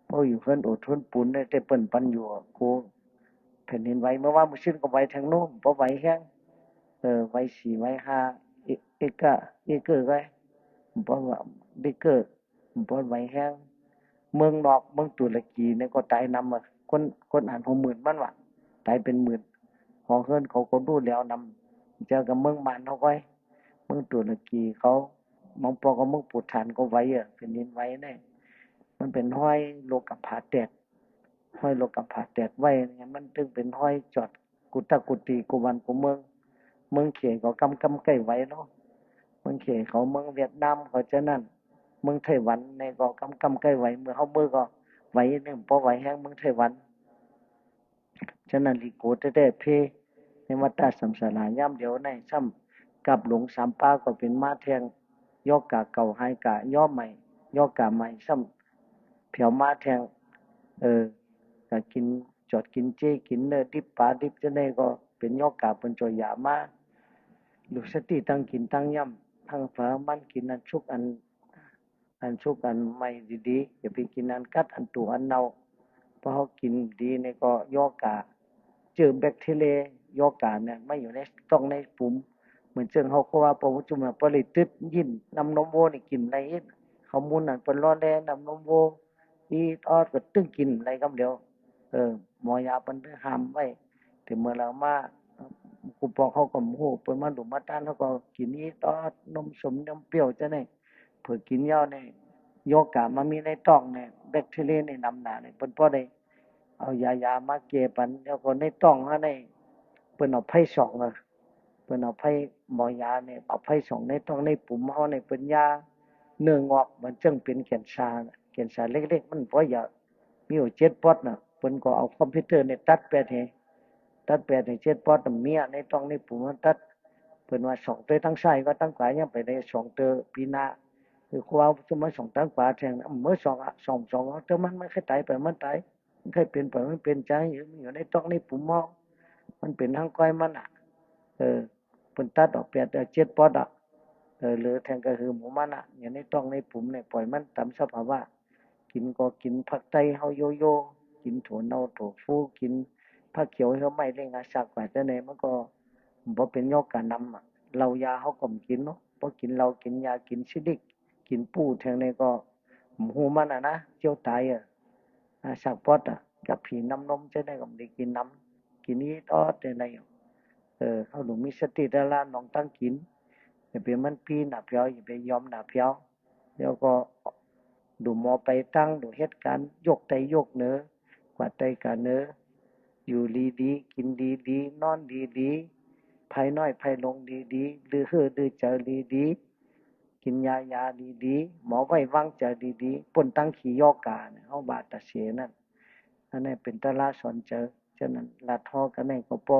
ปออยู่เฮือนโอดเฮือนปูนได้ แต่เปิ้นปันอยู่อะ กลัวแผ่นดินไหว เมื่อวานเมื่อซืนก็ไหวแทงโน้น ปอไหวแฮง เออ ไหวสี่ไหวห้า เอ เอเกอร์ เอเกอร์ไว้ ปอว่า เอเกอร์ ปอไหวแฮง เมืองนอก เมืองตุรกีนี่ก็ต๋ายนำอะ คน คนอันหกหมื่นมันว่า ต๋ายเป๋นหมื่น หอเฮือนเขาก็ดูแล้วนำ เจือกับเมืองม่านเฮาก้อย เมืองตุรกีเขา บางปอก็เมืองปูฏานก็ไหวอะ แผ่นดินไหวนี่ มันเป๋นฮอยโลกผาแตก ฮอยโลกผาแตกไว้นี่ มันเถิงเป๋นฮอยจอดกู้ตากู้ตี้กู้บ้านกู้เมือง เมืองเขมรก็ก้ำๆ ใก้ไหวเนาะ เมืองเขมรเขา เมืองเวียดนามเขาเจ้านั้น เมืองไต้หวันนี่ก็ก้ำๆ ใก้ไหว เมือเฮาเมือก็ไหวนึ่ง ปอไหวแฮงเมืองไต้หวัน ฉะนั้นหลีกั๋วแต๊ๆ เพในวัฏฏะสังสารายามเดียวใน ซ้ำกาบหลงสามปาก็เป๋นมาแทง ยอกาเก่าหายกา ยอใหม่ ยอกาใหม่ ซ้ำแผวมาแทง เออ กากิ๋น จอดกิ๋นเจ กิ๋นเนื้อดิบปาดิบจะได้ก็เป๋นยอกาเปิ้นจ่อยยามา ลูกสติตั้งกิ๋นตั้งย่ำ ตั้งเผามันกิ๋นอันสุกอัน อันสุกอันใหม่ดีๆ อย่าไปกิ๋นอันกั๊ดอันตั๋วอันเน่า ปอเฮากิ๋นดีนี่ก็ยอกา เจือแบคทีเรีย ยอกาเนี่ย มาอยู่ในต๊องในปุ๋ม เหมือนเจิ่งเฮาก็ว่า ปอประชุมอะ ปอเลยตึ๊ดยินน้ำนมวัวนี่กิ๋นได้อิด ข้าวมูลอันเปิ้นล่อแร่น้ำนมวัว อีดออดก็ตึงกิ๋นได้กำเดียว เออ หมอยาเปิ้นได้ห้ามไว้ แต่เมื่อหลังมา กูปอเฮาก็บ่ฮู้ เปิ้นมาดูดมาต้าน เฮาก็กิ๋นอีดออด นมส้มนมเปรี้ยวจานี่ เผลอกิ๋นแล้วนี่ โยกามามีในต๊องนี่ แบคทีเรียนี่นำหนานี่ เปิ้นปอได้เอายายามาแก้ปัน แล้วก็ในต๊องเฮานี่ เปิ้นเอาไพส่องอะ เปิ้นเอาไพ หมอยานี่ เอาไพส่องในต๊องในปุ๋มเฮานี่ เปิ้นยาเนื้องอก มันเจิ่งเป๋นแกนซาร์ แกนซาร์เล็กๆ มันบ่เยอะ มีอยู่เจ็ดปอดน่ะ เปิ้นก็เอาคอมพิวเตอร์นี่ตัดแปดแห่ง ตัดแปดแห่งเจ็ดปอดน่ะ มีอะ ในต๊องในปุ๋มมันตัด เปิ้นว่าส่องเตื้อตังซ้ายก็ตังขวา ยังไปได้ส่องเตื้อปี๋หน้า คือครูบาจะมาส่องตังขวาแทน เมื่อส่องอะ ส่อง ส่องเตื้อมัน มันใค่ต๋ายไปมันต๋าย มันใค่เป๋นไปมันเป๋น จาหื้อมันอยู่ในต๊องในปุ๋มเฮา มันเป๋นตังก้อยมันอะ เออ เปิ้นตัดออกแปด เอ่อ เจ็ดปอดอะ เออ เหลือแทงก็หื้อหมู่มันอะ อยู่ในต๊องในปุ๋มเนี่ย ป่อยมันต๋ามสภาวะ กิ๋นก็กิ๋นผักไต้เฮาโยโย่ กิ๋นถั่วเน่าถั่วฟู กิ๋นผักเขียวเฮา ไม้เล็งอาสักว่าจานี่ มันก็บ่เป๋นโยกานำอะ เหล้ายาเฮาก็บ่กิ๋นเนาะ บ่กิ๋นเหล้า กิ๋นยา กิ๋นซิลิก กิ๋นปู้แทงนี่ก็บ่ฮู้มันอะนะ เจียวต๋ายอะ อาสักปอดอะ กับผีน้ำนมจานี่ก็บ่ได้กิ๋นนำ กิ๋นอีดออดจานี่ เออ เฮาต้องมีสติตะละหนองตังกิ๋น อย่าไปมันปี้หน้าแผว อย่าไปยอมหน้าแผว แล้วก็ดูหมอไปตัง ดูเหตุก๋ารณ์ ยกใต้ยกเหนือ กวาดใต้กวาดเหนือ อยู่ดีๆ กิ๋นดีๆ นอนดีๆ ไพ่น้อยไพ่หลงดีๆ ลือหื้อลือเจอดีๆ กิ๋นยายาดีๆ หมอไว้วางใจ๋ดีๆ ป๊นตังขี้โยกาเนี่ย เฮาว่าตะเสนั้น อันนี้เป๋นตะละสอนเจอ ฉะนั้น ลาดฮอกั๋นนี่ก็ปอ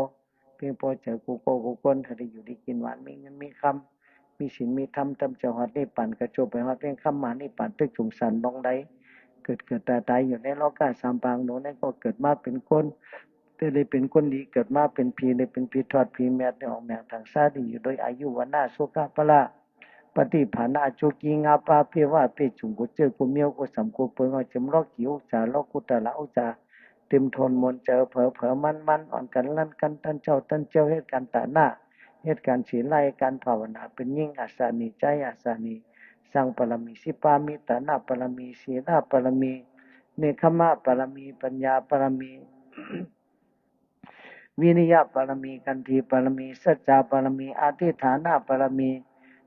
เพียงปอเจอกู้กู้กู้คน หื้อได้อยู่ดีกิ๋นหวาน มีเงินมีคำ มีศีลมีธรรม ต๋ามเจ้าฮอดนิพพาน กระโจนไปฮอดเวียงคำมหานิพพาน ตึกสงสารบ่องใด เกิดเกิดต๋ายต๋ายอยู่ในโลกะสามปางโลกนี่ก็เกิดมาเป๋นคน แต่ได้เป๋นคนดี เกิดมาเป๋นผี ได้เป๋นผีทอดผีแมด ได้ออกแมงทางซาดี อยู่โดยอายุ วรรณะ สุขะ พละ ปฏิภาณะ จุกิงาปาเปวะ เปจุง กู้เจื้อกู้เมี้ยว กู้สำกู้เปิง เอาเจิมลอกี่อุจจา ลอกุตตะละอุจจา เตรียมโทนมนต์เจอ เผลอเผลอมันมัน อ่อนกั๋นลั่นกั๋น ตันเจ้าตันเจี้ยว เหตุก๋ารณ์ตะหน้า เหตุก๋ารณ์ศีล เหตุก๋ารณ์ภาวนา เป๋นยิ่งอัศนี ใจ๊อัศนี สร้างบารมีสิบปา มีตะหน้าบารมี ศีลปารมี เนกขัมมะปารมี ปัญญาปารมี วิริยะปารมี ขันติปารมี สัจจะปารมี อธิษฐานะปารมี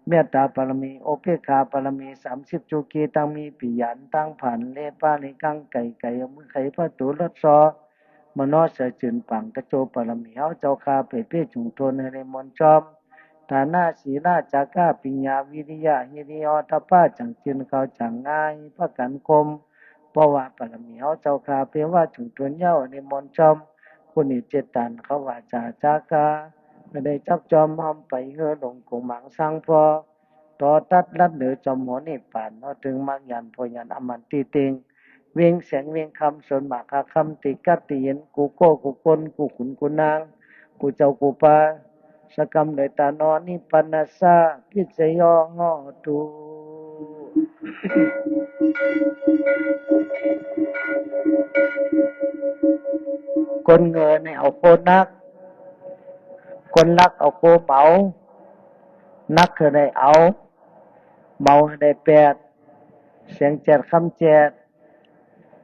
เมตตาปารมี อุเปกขาปารมี สามสิบจุกิ ตังมีปิยานตังผ่าน เลปาเลกัง ไก่ไก่ เอามือไขผะตู๋รถซอ มโนเสวยจื้นปาง ตะโจปารมี เฮาเจ้าข้า เป๋เป้จุงโทน หื้อได้มนต์จอม ฐานะ ศีละ จาคะ ปิญญา วิริยะ ฮิริโอตตัปปะ จั่งจื้นเข้าจั่งง่าย ประก๋านคม เพราะว่าปารมีเฮาเจ้าข้า เป๋ว่าจุงโทนเย้า หื้อได้มนต์จอม คุณอิทธิเจตาน เขาว่าจา จาคะ หื้อได้จับจอม ห้อมไป หื้อลงกุมมังสังพอ ต่อตัดลัดเหนือจอมหัวนิพพาน เฮาเถิงมรรคญาณ ผลญาณ อมตะติ่ง เวียงแสงเวียงคำ สนมหาคำ ตี้กัดตี้เย็น กู้โก้กู้คน กู้ขุนกู้นาง กู้เจ้ากู้ปา สักกำเลยตาหนอ นิพพานัสสะ ปัจจโย โหตุ คนโง่นี่เอาโคหนัก คนหลักเอาโคเบา หนักหื้อได้เอา เบาหื้อได้แปด แสงแจ้ดคำแจ้ด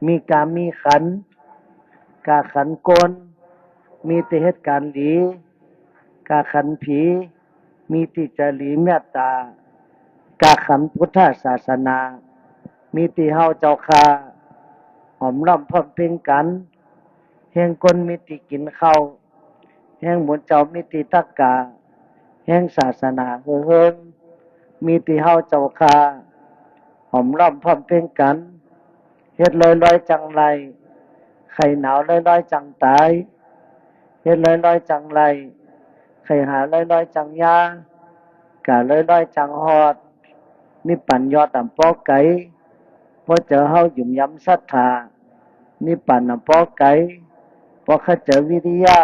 มีก๋ามีขัน ก๋าขันคน มีตี้เหตุก๋ารณ์ดี ก๋าขันผี มีตี้จะหลีเมตตา ก๋าขันพุทธศาสนา มีตี้เฮาเจ้าข้า หอมล้อมพร้อมเพ็งกั๋น แฮงคนมีตี้กิ๋นข้าว แฮงหมู่เจ้ามีตี้ตักก๋า แฮงศาสนาหื้อเฮิง มีตี้เฮาเจ้าข้า หอมล้อมพร้อมเพ็งกั๋น เฮ็ดลอยๆ จั่งไร้ ไข้หนาวลอยๆ จั่งต๋าย เฮ็ดลอยๆ จั่งไร้ ไข้หาลอยๆ จั่งยา ก๋าลอยๆ จั่งฮอด นิพพานยอดอ่ำปอไก๋ เพราะเจ้าเฮาหยุมยำศรัทธา นิพพานอ่ำปอไก๋ เพราะเข้าใจ๋วิริยะ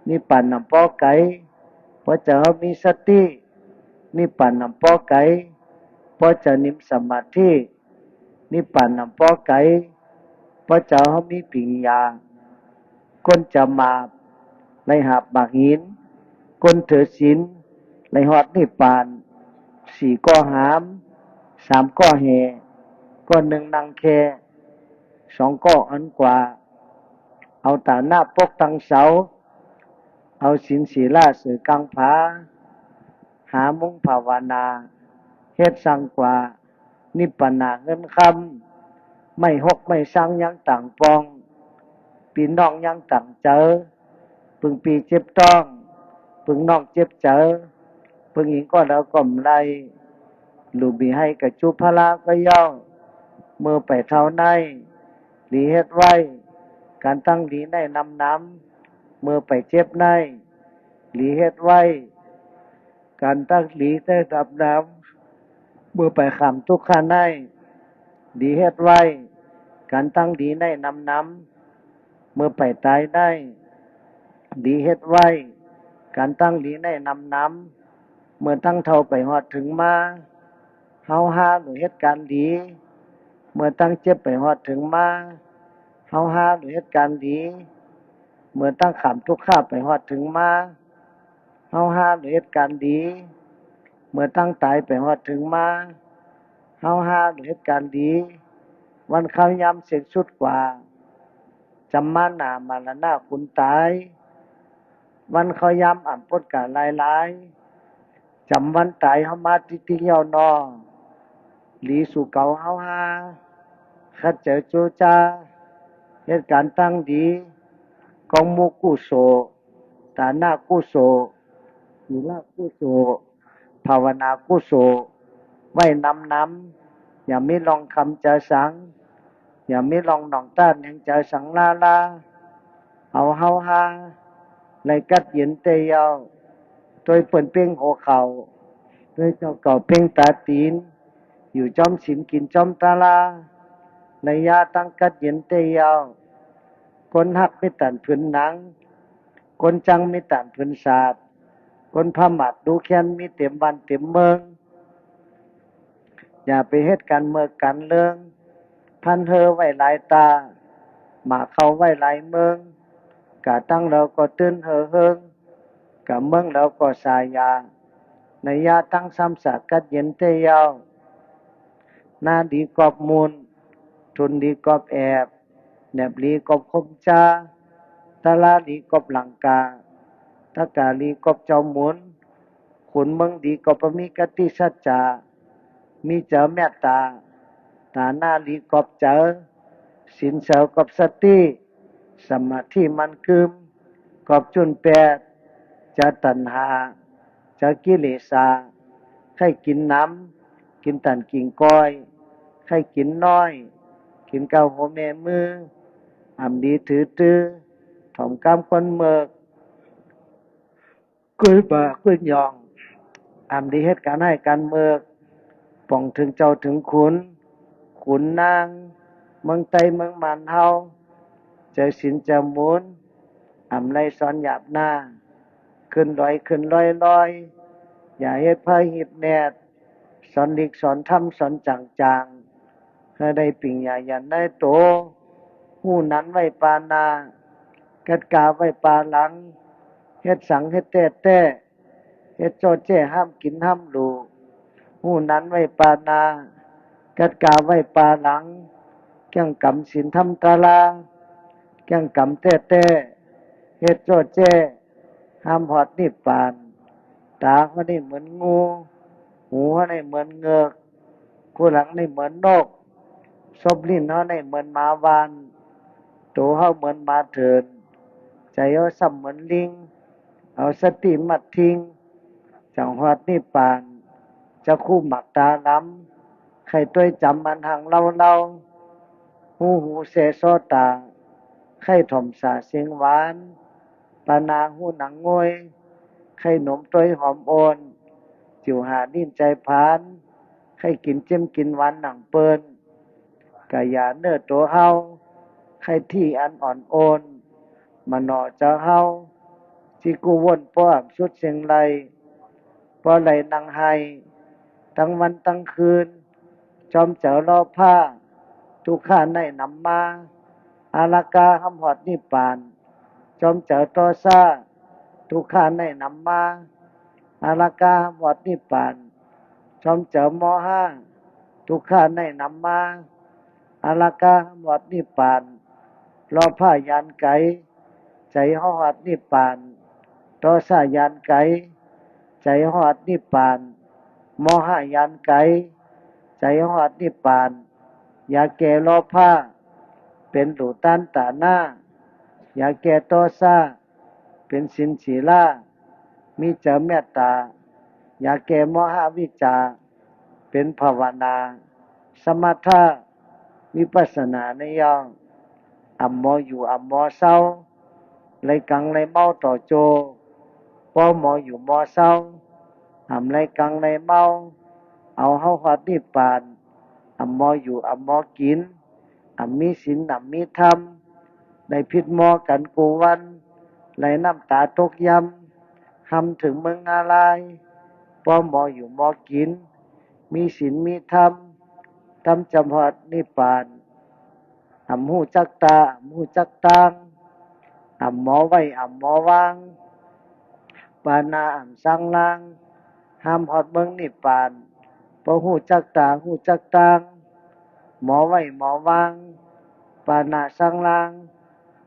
นิพพานอ่ำปอไก๋ เพราะเจ้าเฮามีสติ นิพพานอ่ำปอไก๋ เพราะเจ้านิ่มสมาธิ นิพพานอ่ำปอไก๋ เพราะเจ้าเฮามีปิญญา คนจะหมาบ ไหลหาบหมากหิน คนถือศีล ไปฮอดนิพพาน สี่ก้อหาม สามก้อแห่ ก้อนึ่งนั่งแค่ สองก้ออันกว่า เอาต๋านะปกตังเสา เอาศีลศีละเสยก๋างผา หามุ้งภาวนา เฮ็ดสังกว่า นิพพานาเฮือนค่ำ ไม้ฮกไม้ซังยังต่างปอง ปี้น้องยังต่างเจอ ปึงปี้เจ็บต๊อง ปึงน้องเจ็บเจอ ปึงอิงก็แล้วก็บ่ได้ ลูกบ่ให่กระจุพลาก็เย้า เมื่อไปเฒ่าใน หลีเฮ็ดไว้ ก๋านตั้งหลีในนำนำ เมื่อไปเจ็บใน หลีเฮ็ดไว้ ก๋านตั้งหลีในนำนำ เมื่อไปข้ามตุ๊กขะใน หลีเฮ็ดไว้ ก๋านตั้งหลีในนำนำ เมื่อไปต๋ายใน หลีเฮ็ดไว้ ก๋านตั้งหลีในนำนำ เมื่อตั้งเฒ่าไปฮอดเถิงมา เฮาฮาหลู่เฮ็ดก๋านหลี เมื่อตั้งเจ็บไปฮอดเถิงมา เฮาฮาหลู่เฮ็ดก๋านหลี เมื่อตั้งข้ามตุ๊กขะไปฮอดเถิงมา เฮาฮาหลู่เฮ็ดก๋านหลี เมื่อตั้งต๋ายไปฮอดเถิงมา เฮาฮาหลู่เฮ็ดก๋านหลี วันคราวยามเสี้ยงสุดกว่า จ๋ำมาหน้ามรณะคุณต๋าย วันคราวยามอ่ำป๊นก๋าลายลาย จ๋ำวันต๋ายเฮามาติ๊กๆ เย้านอ หลีสู่เก๋าเฮาฮา ขัดเจ๋อโจจา เฮ็ดก๋านตั้งดี กองมูลกุศล ต๋านะกุศล ศีลกุศล ภาวนากุศล ไว้นำนำ อย่ามีล่องคำเจอสัง อย่ามีล่องหนองต้านแห่งเจอสังลาลา เอาเฮาฮา ไล่กัดเย็นแต๊เย้า ตวยเปิ้นเป๊งหัวเข่า ตวยเจ้าเก่าเป๊งต๋าตี๋น อยู่จ๊อมศีลกิ๋นจ๊อมตะลา ไล่ยาตั้งกัดเย็นแต๊เย้า คนฮักมีต้านผืนหนัง คนจังมีต้านผืนสาด คนผมาดดูแคลนมีเต๋มบ้านเต๋มเมือง อย่าไปเฮ็ดก๋านเมิกก๋านเลิง พันเฮอไว้หลายต๋า หมาเข้าไว้หลายเมิง ก๋าตั้งแล้วก็ตื่นเฮอเฮิง ก๋าเมิงแล้วก็สายา ในยาตั้งซ้ำสากัดเย็นแต๊เย้า นาดีกอบมูล ทุนดีกอบแอบ แหนบดีกอบคมจา ตะลาดีกอบหลังกา ตะก๋าดีกอบเจ้าหมุน ขุนเมืองดีกอบบ่มีกติสัจจะ มีเจอเมตต๋า ต๋านะดีกอบเจอ ศีลเสริมกอบสติ สมาธิมั่นกึม กอบจุนแปด เจอตัณหา เจอกิเลสา ใค่กิ๋นหนำ กิ๋นตันกิ่งก้อย ใค่กิ๋นน้อย กิ๋นก้าวหัวแม่มือ อ่ำดีถือตื้อ ถ่อมก้ามคนเมิก กุ้ยบ่ากุ้ยหย่อง อ่ำดีเฮ็ดก๋านไห้ก๋านเมิก ป่องเถิงเจ้าเถิงขุน ขุนนาง เมืองใต้เมืองมานเฮา เจอศีลเจอหมุน อ่ำไล่สอนหยาบหน้า ขึ้นดอยขึ้นลอยลอย อย่าเฮ็ดเพ้อฮิปแนด สอนหลีกสอนธรรมสอนจ๋างๆ หื้อได้ปิงญาญาณในโต ฮู้หนันไว้ปาหน้า กัดก๋าไว้ปาหลัง เฮ็ดสังเฮ็ดแต๊ๆ เฮ็ดจ้อแจ้ห้ามกิ๋นห้ามหลู่ ฮู้หนันไว้ปาหน้า กัดก๋าไว้ปาหลัง เกี้ยงกำศีลธรรมตะลา เกี้ยงกำแต๊ๆ เฮ็ดจ้อแจ้ ห้ามฮอดนิพพาน ต๋าเฮานี่เหมือนงู หูเฮานี่เหมือนเงิก คู่หลังนี่เหมือนนก ซบลิ้นเฮานี่เหมือนหมาบ้าน โตเฮาเหมือนหมาเถิ่น ใจ๋เฮาซ้ำเหมือนลิง เอาสติมัดทิง จั่งฮอดนิพพาน จักฮู้หมากต๋าหลำ ใค่ตวยจ๋ำอันห่างเล่าๆ ฮู้หูแซ่ซ้อต๋า ใค่ถ่อมสาเสียงหวาน ปาหน้าฮู้หนังงวย ใค่หนมตวยหอมโอนน จิ๋วหาลิ้นใจ๋ผาน ใค่กิ๋นเจ็มกิ๋นหวานหนังเปิ้น ก๋ายาเนื้อโตเฮา ใค่ตี้อันอ่อนโอน มโนเจอเฮา ตี้กู้ว่นป้ออ่ำสุดเสียงไล่ ป้อไล่นั่งไห้ ตึงวันตึงคืน จ้อมเจอลอผ้า ตุ๊กขะในนำมา อาราคะห้ามฮอดนิพพาน จ้อมเจอโตสะ ตุ๊กขะในนำมา อาราคะห้ามฮอดนิพพาน ชอมเจิมโมหะ ทุกขะในนำมา อาราคะห้ามฮอดนิพพาน โลภะยานไก๋ ใจ๋ห้ามฮอดนิพพาน โทสะยานไก๋ ใจ๋ห้ามฮอดนิพพาน โมหะยานไก๋ ใจ๋ห้ามฮอดนิพพาน ยาแก้โลภะ เป๋นหลู่ตานตานะ ยาแก้โทสะ เป๋นศีลสีลา มีใจ๋เมตต๋า ยาแก้โมหะวิชชา เป๋นภาวนา สมถะ วิปัสสนาในเย้า อ่ำหมออยู่อ่ำหมอเซา ไล่กังไล่เมาต่อโจ ปอหมออยู่หมอเซา อ่ำไล่กังไล่เมา เอาเฮาฮอดนิพพาน อ่ำหมออยู่อ่ำหมอกิ๋น อ่ำมีศีลอ่ำมีธรรม ได้ผิดหมอกั๋นกู้วัน ไล่น้ำต๋าตกยำ หำเถิงเมืองนารายณ์ ปอหมออยู่หมอกิ๋น มีศีลมีธรรม ธรรมจำฮอดนิพพาน อ่ำฮู้จักต๋า อ่ำฮู้จักตาง อ่ำหมอไหว้ อ่ำหมอวาง ปานะอ่ำสังลาง ห้ามฮอดเมืองนิพพาน ปอฮู้จักต๋า ฮู้จักตาง หมอไหว้ หมอวาง ปานะสังลาง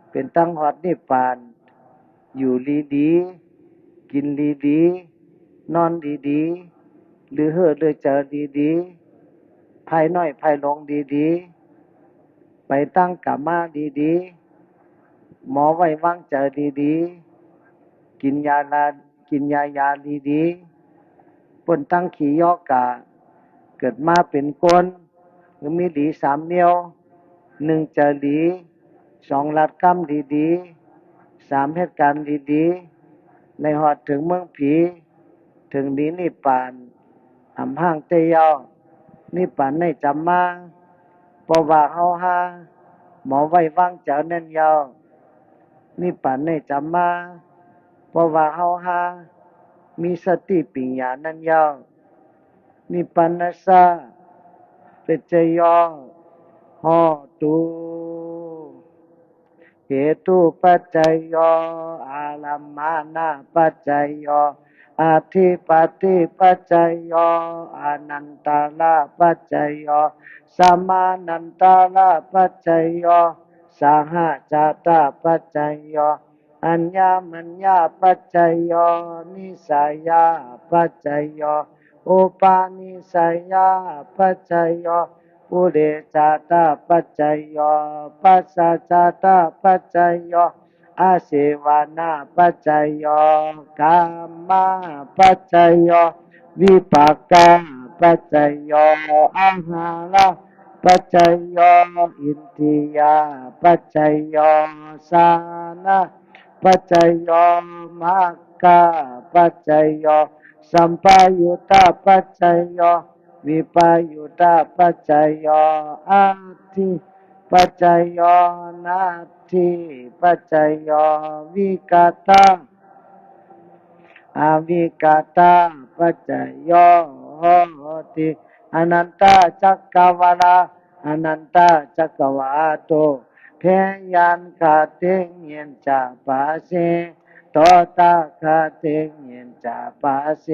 เป๋นตางฮอดนิพพาน อยู่ดีๆ กิ๋นดีๆ นอนดีๆ ลือเฮ่อเลื่อเจอดีๆ ภายน้อยภายหลงดีๆ ไปตางก๋ามะดีๆ หมอไหว้วางเจอดีๆ กิ๋นยาลา กิ๋นยายาดีๆ ป๊นตางขี้ยอกา เกิดมาเป๋นคน คือมีดีสามเมี้ยว นึ่งเจอดี สองลัดกำดีๆ สามเหตุก๋ารณ์ดีๆ ไล่ฮอดเถิงเมืองผี เถิงดีนิพพาน อ่ำฮ้างเต๊เย้า นิพพานในจ๋ำมา ปอว่าเฮาฮา หมอไหว้วางเจอแน่นเย้า นิพพานในจ๋ำมา ปอว่าเฮาฮา มีสติปิงญาแน่นเย้า นิพพานัสสะ ปัจจโย โหตุ เหตุปัจจโย อารัมมณปัจจโย อธิปติปัจจโย อานันตระปัจจโย สมานันตระปัจจโย สหจาตปัจจโย อัญญมัญญปัจจโย นิสสยปัจจโย อุปนิสสยปัจจโย ปุเรชาตปัจจโย ปัสสะชาตปัจจโย อาเสวณปัจจโย กัมมปัจจโย วิปากปัจจโย อาหารปัจจโย อินทรียปัจจโย ฌานปัจจโย มัคคปัจจโย สัมปยุตตปัจจโย วิปยุตตปัจจโย อัตถิปัจจโย นัตถิปัจจโย วิคตะ อวิคตปัจจโย โหติ อนันตจักรวาลา อนันตจักรวาโต พยัญคติเยนะจะปะเส โตตะคติเยนะจะปะเส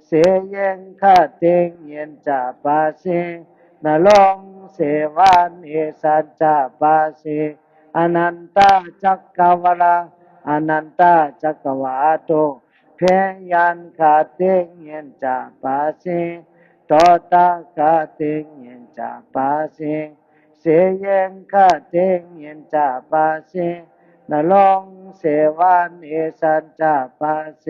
เสเยนะคติเยนะจะปะเส นรงค์เสวะเนสัญจะปะเส อนันตจักรวาลา อนันตจักรวาโต พยัญคติเยนะจะปะเส โตตะคติเยนะจะปะเส เสเยนะคติเยนะจะปะเส นรงค์เสวะเนสัญจะปะเส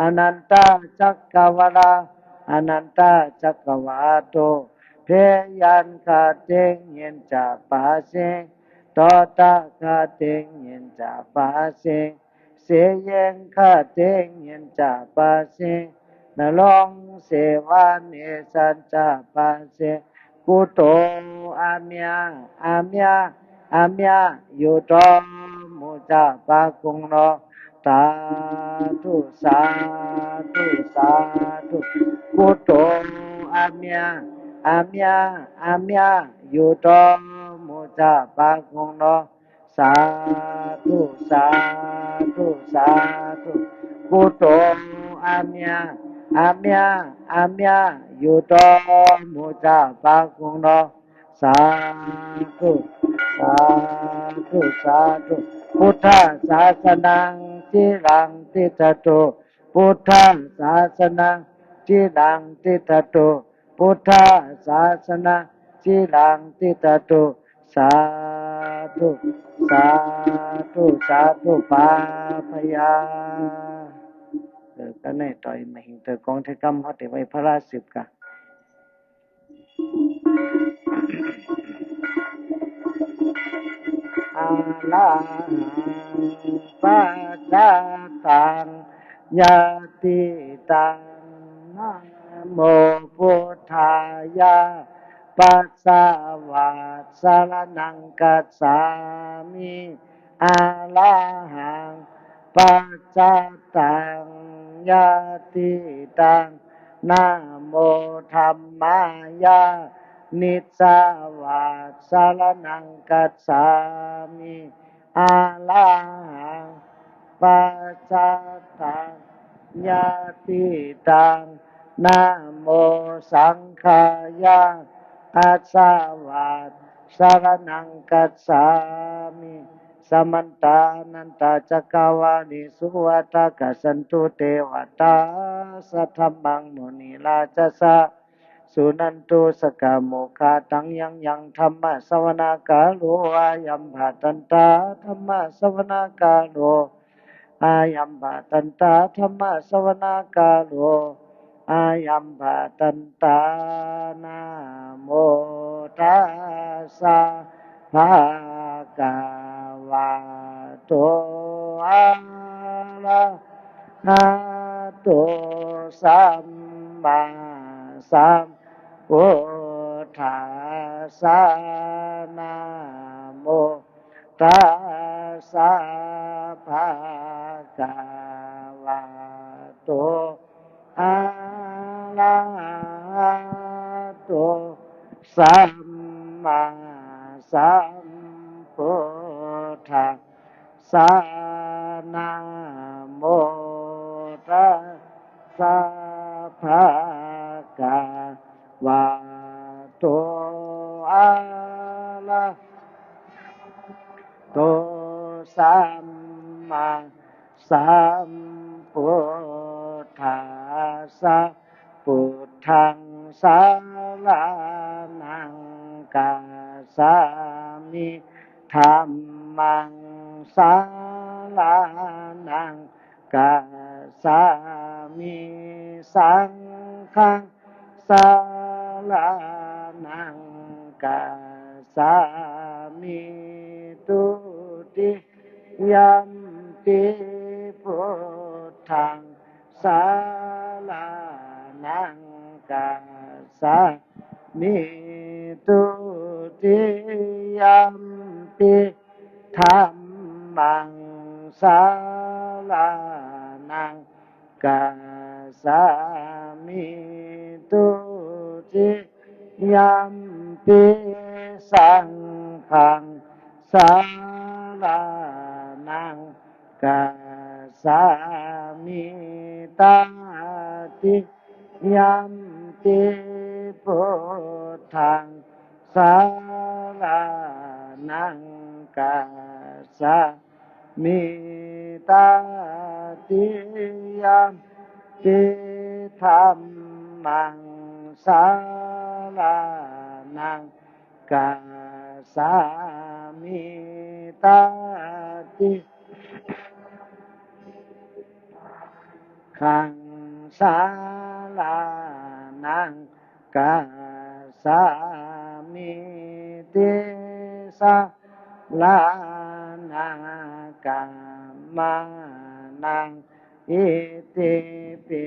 อนันตจักรวาลา อนันตจักรวาโต พยัญคติเยนะจะปะเส โตตะคติเยนะจะปะเส เสเยนะคติเยนะจะปะเส นรงค์เสวะเนสัญจะปะเส กุโต อะเมีย อะเมีย อะเมีย อยู่ตอหมู่จะปะกุงเนาะ สาธุ สาธุ สาธุ กุโต อะเมีย อะเมีย อะเมีย อยู่ตอหมู่จะปะกุงเนาะ สาธุ สาธุ สาธุ กุโต อาเมีย อาเมีย อาเมีย อยู่ต่อหมู่เจ้าปากุงเนาะ สาธุ สาธุ สาธุ พุทธศาสนัง จิรัง ติฏฐตุ พุทธศาสนัง จิรัง ติฏฐตุ พุทธศาสนัง จิรัง ติฏฐตุ สาธุ สาธุ สาธุ ปาพยา เออ ก็แน่ต่อยมาหิงเต๋อกองไทยกำฮอดเต๋อไหว้พระสิบกะ อะระหัง ปัจจตตัง ญาติตัง นะโม พุทธายะ ปัสสะวะ สะระณัง คัจฉามิ อะระหัง ปัจจตตัง ญาติตัง นะโม ธัมมายะ นิสสะวะ สะระณัง คัจฉามิ อะระหัง ปัจจตตัง ญาติตัง นะโม สังฆายะ อัสสะวะ สะระณัง คัจฉามิ สะมันตา อะนันตะ จักกะวาลิสุ อัตถะคะ สันตุ เตวะตา สัทธัมมัง มุนิราชสสะ สุณันตุ สักขะโมคคะตัง ยัง ยัง ธัมมะสะวะนะกาโล อะยัมภะทันตา ธัมมะสะวะนะกาโล อะยัมภะทันตา ธัมมะสะวะนะกาโล อะยัมภะทันตา นะโม ตัสสะ ภะคะวะโต อะระหะโต สัมมาสัมพุทธัสสะ นะโม ตัสสะ ภะคะวะโต อะระหะโต สัมมาสัมพุทธัสสะ นะโม ตัสสะ ภะคะวะโต อะระหะโต สัมมาสัมพุทธัสสะ พุทธัง สะระณัง คัจฉามิ ธัมมัง สะระณัง คัจฉามิ สังฆัง สะระณัง คัจฉามิ ตุติยัมปิ พุทธัง สะระณัง คัจฉามิ ตุติยัมปิ ธัมมัง สะระณัง คัจฉามิ ตุติยัมปิ สังฆัง สะระณัง คัจฉามิ ตติยัมปิ พุทธัง สะระณัง คัจฉามิ ตติยัมปิ ธัมมัง สะระณัง คัจฉามิ ตติ ฆัง สะระณัง คัจฉามิ ติสะระณัง กัมมะณัง อิติปิ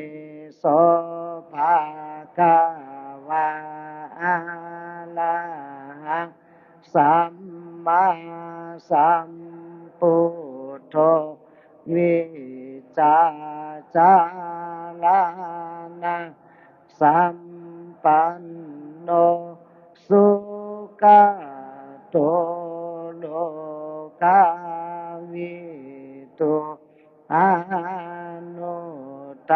โส ภะคะวา อะระหัง สัมมาสัมพุทโธ วิชชาจารณะสัมปันโน สุขะโต โลกาวิทู อนุตต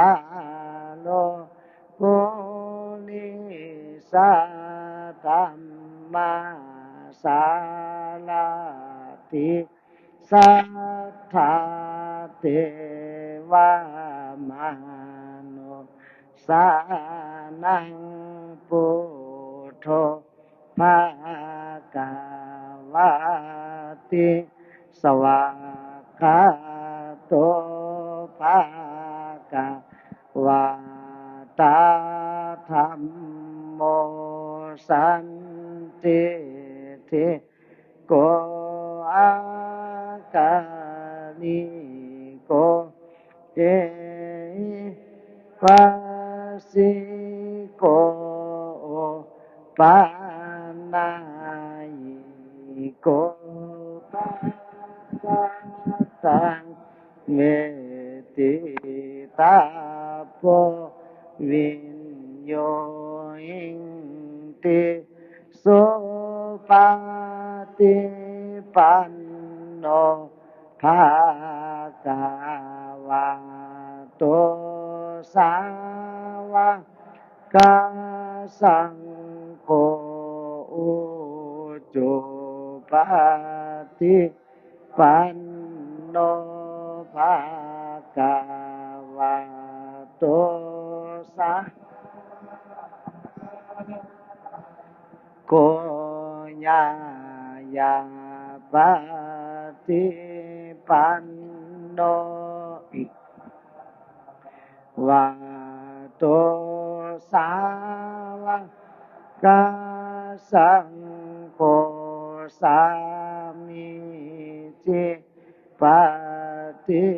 Satthā devamanussānaṃ buddho bhagavāti. Svākkhāto bhagavatā dhammo sandiṭṭhi ko akāliko ehipassiko opanayiko paccattaṃ veditabbo viññūhīti. Supaṭipanno bhagavato sāvakasaṅgho, ujupaṭipanno bhagavato sā ko ñāyapaṭipanno bhagavato sāvakasaṅgho, sāmīci paṭipanno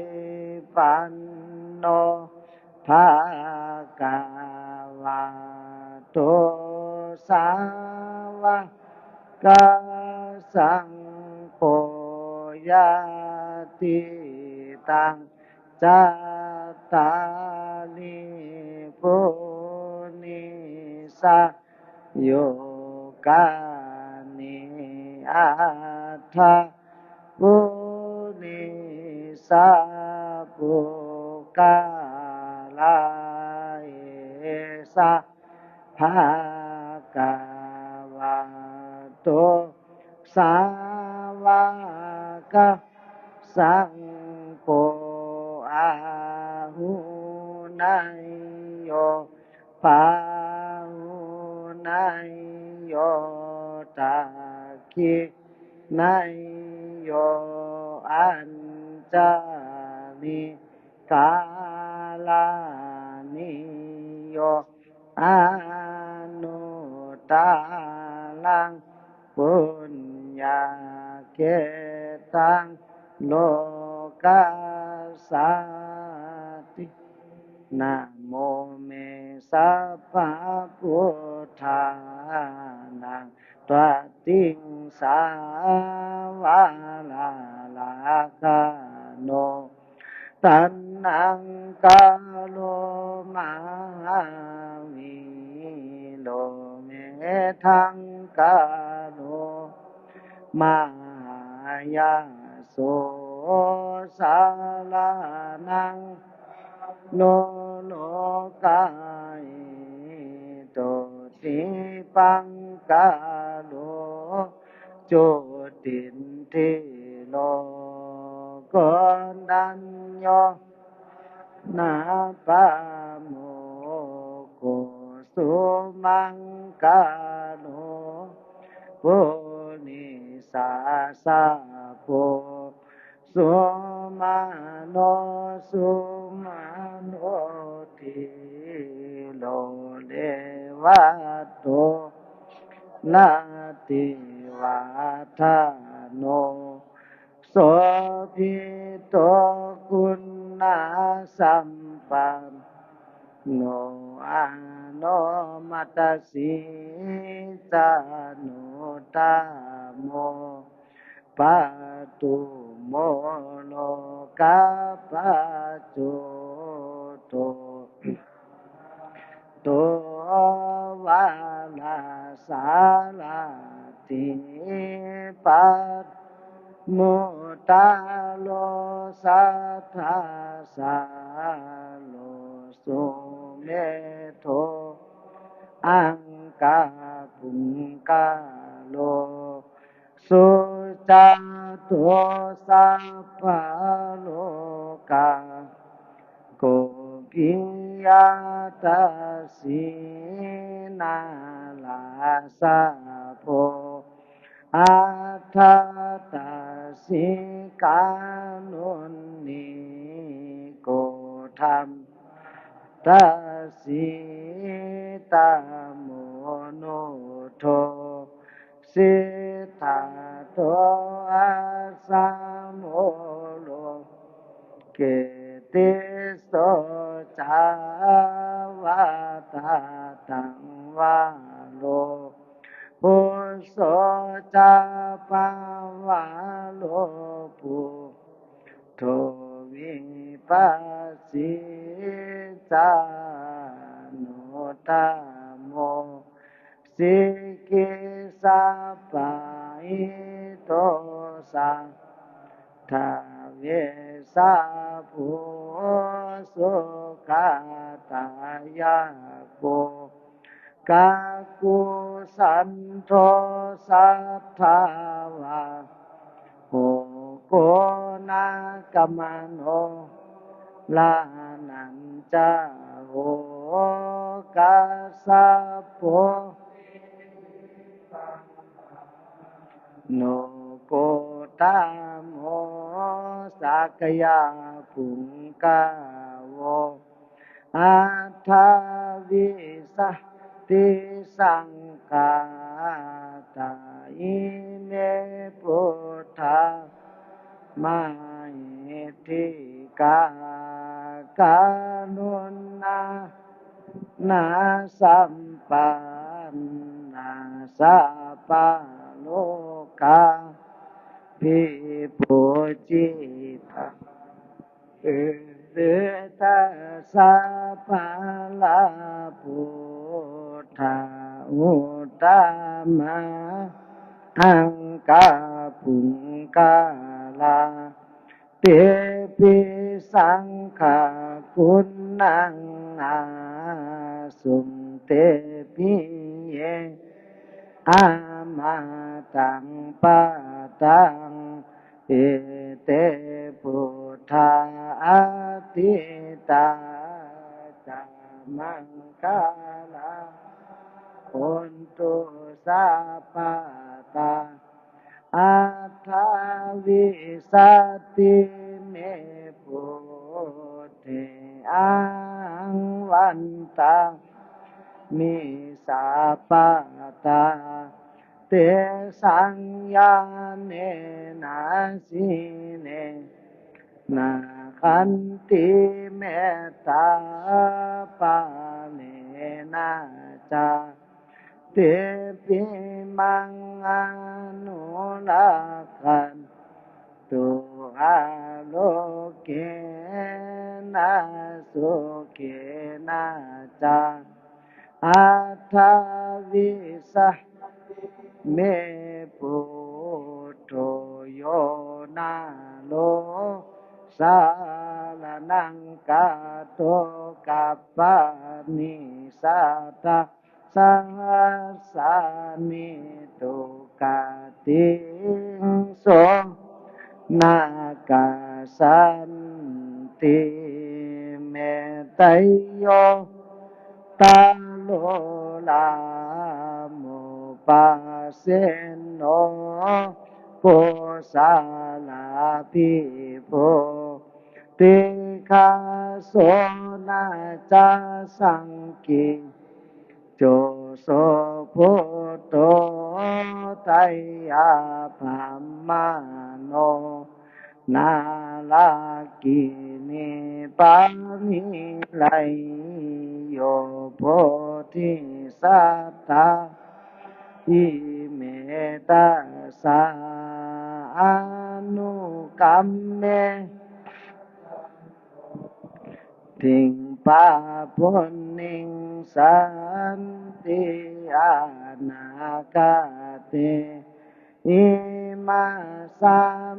bhagavato sāvakasaṅgho, yadidaṃ cattāri purisayugāni aṭṭha purisapuggalā, esa bhagavato sāvakasaṅgho, āhuneyyo pāhuneyyo dakkhiṇeyyo añjalikaraṇīyo anuttaraṃ puññakkhettaṃ lokassāti. Namo me sabbabuddhānaṃ dvattiṃsāvāralakkhaṇo, taṇhaṅkaro mahāvīro, medhaṅkaro mahāyaso, saraṇaṃ no lokahito, dīpaṅkaro jotindhiro, koṇḍañño ñāṇapāmokho, sumaṅgalo purisassābo, sumano sumano dhīro, revato rativaḍḍhano, sobhito guṇasampanno, anomatasīsanuttamo, padumo lokapajjoto, to varasārathī, padumu taro satthasāro, sumedho aṅgapuṅgalo, suca โท สัพพะโลกา โก ปิยะ ทัสสี นารา สะโพ อัฏฐะ ทัสสิ กา นุณณี โก ธัมมะ ทัสสี ตะโม โน โท สิทธาโถ อัสสะโม โล เก ติสโส จา วา ตะ ตัง วา โล ปุสโส จา ปะ วา โล ปุ โถ วิปัสสี จา โน ตะโม สิกขิ สัพพะ หิโต สะ ทา เวสสะ ภู สุขะ ตะ ยะ โก กักขุ สันโท สัตถะ วา โห โก นะกะมะ โน รา นัญจะ โห กัสสะ โป โน โก ตะโม สักกะยะ ปุงกะโว อัฏฐะ วิสัตถิ สังฆาตา อิเม ปุทธา มะหิทธิกา กรุณา นะ สัมปันนา สัพพะโลกา ภิปูจิตา เอเต สะ พะ ระ ปุทธา อุตตะมะ อังกะ ปุงกะลา เตปิ สังฆา กุณัง อาสุง เตปิ เย อะมะตัง ปะตัง เอเต ปุทธา อะทิตตา จะ มังคะลัง หนตุ สัพพะตา อัฏฐะ วิสัตถิ เม พุทเท อะหัง วันตะ มิ สัพพะตา เตสัง ญาเณนะ สีเลนะ ขันติ เมตตา ปะเณนะ จะ เตปิ มัง อนุรักขันตุ อาโรเกนะ สุเขนะ จะ อัฏฐะ วิสัตถิ เม พุทโธ โยนะ โร สะระณัง กะโต กัปปะ นิ สัตถะ สหัสสานิ ทุกขะติง โส นะ กะสสันติ เมตตะโย ตะโร รามโม ปะเสโน โกศลาธิโป ติกขะโส นะ จะ สังกิ โจ โส ปุตโต ไตยะ พรหมโน นาลากินี ปะริไลโย โพธิสัตถา อิเม ตัสสะ อนุกัมเม ทิง ปะ ปุนณิง สันติ อนาคาเต อิมาส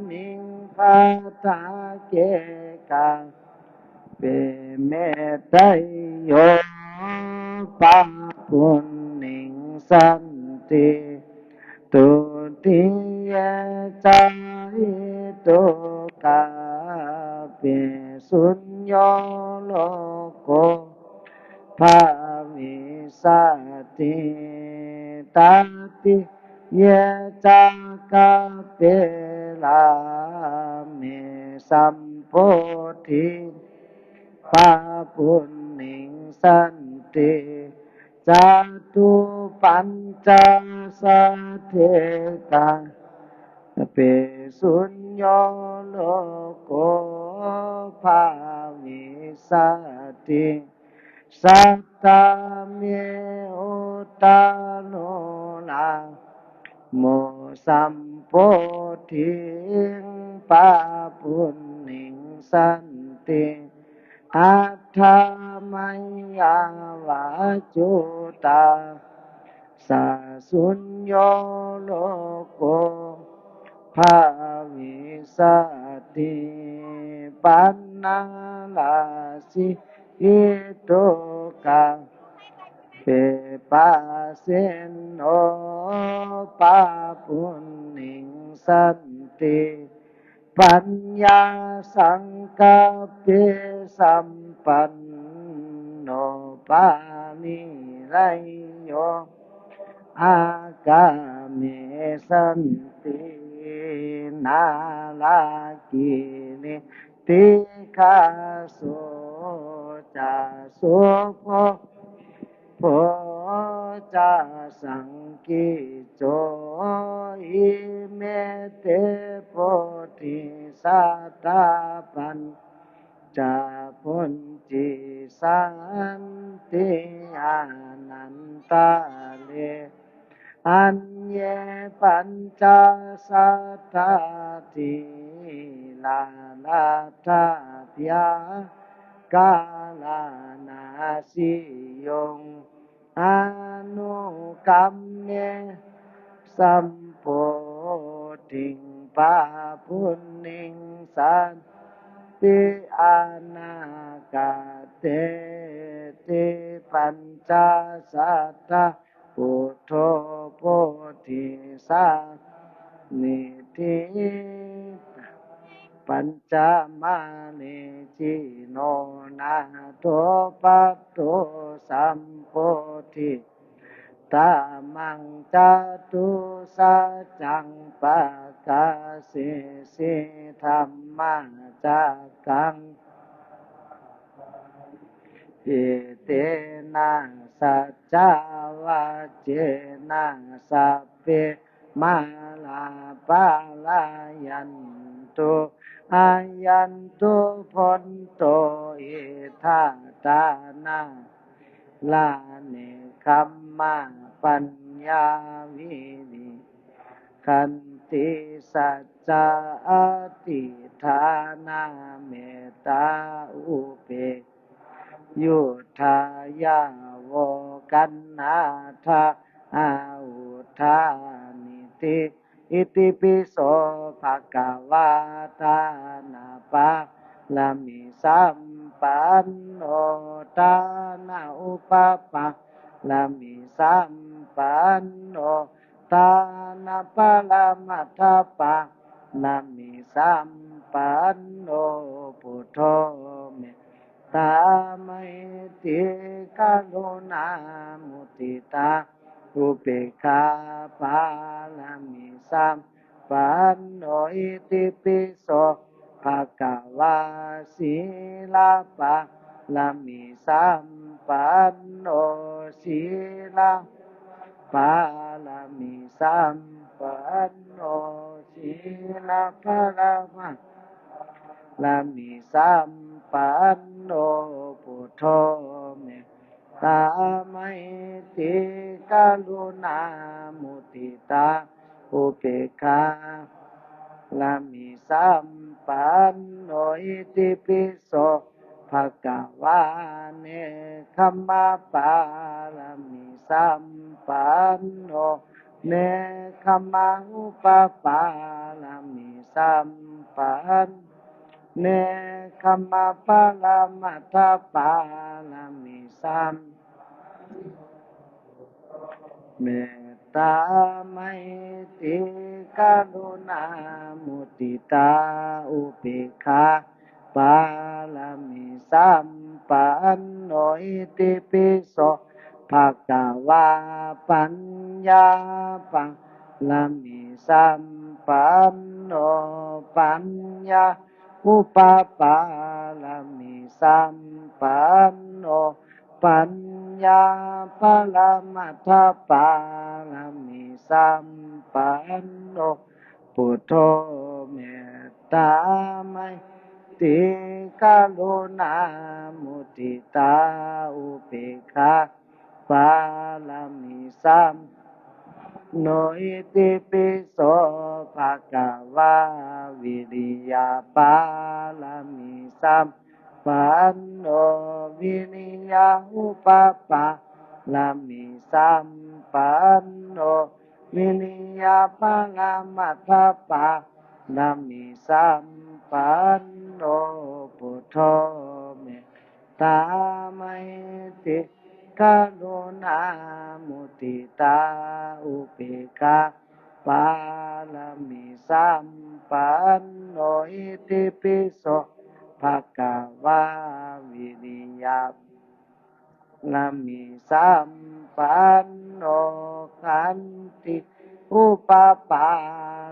มิง ภัททะเก กัปปะ เป เมตตะโย ปะ ปุนณิง สันติ ตุ tiyē ca hitokā pi suñño lokuppā bhavissati. Tatiyē ca kapilaṃ me sambodhiṃ pāpuṇiṃ santi. Catuppañcasatekkhaṃ pi suñño lokuppā bhavissati. Satthā me uttarūḷhamo sambodhiṃ pāpuṇiṃ santi. Aṭṭhā mayā vajutā sa suñño lokuppā bhavissati. Paṇṇarassī hitokā pi paseno pāpuṇiṃ santi. Paññāsaṅkappesampanno pārireyyo ākāmi santi. Nāḷāgiriṃ dīghāso ca subhuṭṭho ca saṅkicco ime te bodhisattāh pañca pañcasatī santi anantare. Aññe pañcasatā dhīrā laddhā byākarāṇasī yo anukammeyyuṃ sambodhiṃ pāpuṇiṃ santi anāgateti. Pañcasatā buddho bodhisattānaṃ niṭṭhitaṃ pañca māre jino nātho patto sambodhi. Dhammaṃ catusaccāṃ pakāsesi dhammacakkaṃ etena saccavajjena sabbe mārā paḷāyantu. Ayaṃ kho bhonto iddhā dānaṃ nekkhamma paññā viriya khanti saccā adhiṭṭhānā mettā upekkhā visuddhā yāvo kaṇhassa uddhānīti. Itipi so bhagavā dānapāramī sampanno dāna upapāramī sampanno dāna paramattha pāramī sampanno buddho mettā maitrī karuṇā muditā upekkhā pāramī sampanno. Itipi so bhagavā sīla pāramī sampanno sīla pāramī sampanno sīla pāramī sampanno buddho mettā maitrī karuṇā muditā upekkhā pāramī sampanno. Itipi so bhagavā nekkhamma pāramī sampanno nekkhamma upapāramī sampanno nekkhamma paramattha pāramī sampanno mettā ตา ไมตรี กรุณา มุติตา อุเปกขา ปารมีสัมปันโน อิติปิโส ภะคะวา ปัญญา ปารมีสัมปันโน ปัญญา อุปปารมีสัมปันโน ปัญญา ปรมัตถปารมีสัมปันโน ปุทโธ เมตตา ไมตรี กรุณา มุติตา อุเปกขา ปารมีสัมปันโน อิติปิโส ภะคะวา วิริยะปารมีสัมปันโน วิริยะ อุปปารมีสัมปันโน วิริยะ ปรมัตถปารมีสัมปันโน ปุทโธ เมตตา ไมตรี กรุณา มุติตา อุเปกขา ปารมีสัมปันโน อิติปิโส ภะคะวา วิริยะ รมีสัมปันโน ขันติ อุปปา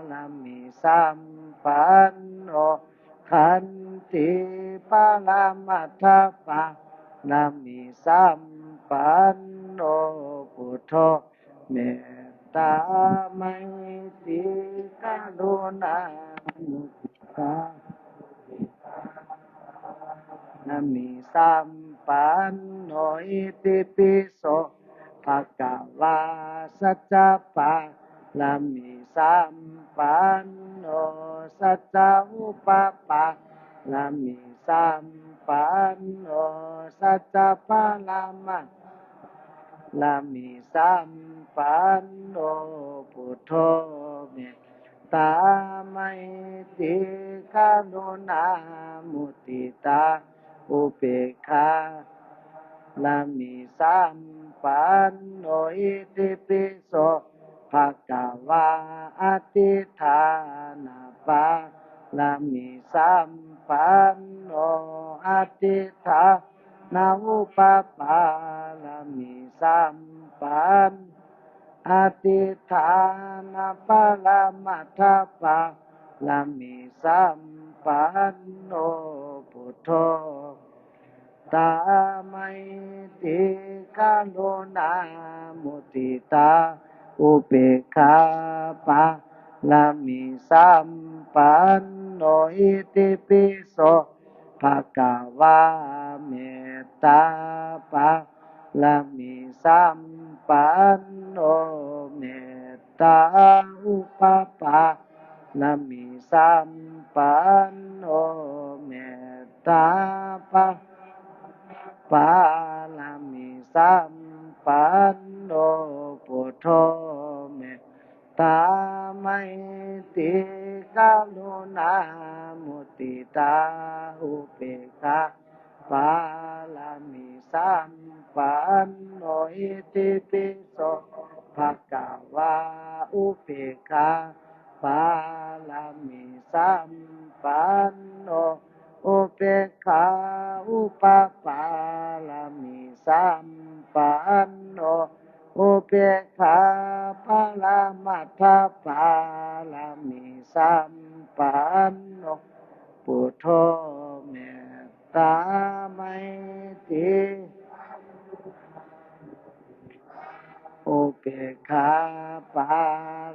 รมีสัมปันโน ขันติ ปรมัตถปารมีสัมปันโน ปุทโธ เมตตา ไมตรี กรุณา มุติตา รมีสัมปันโน อิติปิโส ภะคะวา สัจจะปารมีสัมปันโน สัจจะ อุปปารมีสัมปันโน สัจจะ ปรมัตถปารมีสัมปันโน ปุทโธ เมตตา ไมตรี กรุณา มุติตา อุเปกขา รมีสัมปันโน อิติปิโส ภะคะวา อธิฏฐานะปารมีสัมปันโน อธิฏฐานะ อุปปารมีสัมปัน อธิฏฐานะ ปรมัตถปารมีสัมปันโน ปุทโธ ตา ไมตรี กรุณา มุติตา อุเปกขา ปารมีสัมปันโน อิติปิโส ภะคะวา เมตตา ปารมีสัมปันโน เมตตา อุปปารมีสัมปันโน เมตตา ปะ ปารมีสัมปันโน ปุทโธ เมตตา ไมตรี กรุณา มุติตา อุเปกขา ปารมีสัมปันโน อิติปิโส ภะคะวา อุเปกขา ปารมีสัมปันโน อุเปกขา อุปปารมีสัมปันโน อุเปกขา ปรมัตถปารมีสัมปันโน ปุทโธ เมตตา ไมตรี อุเปกขา ปา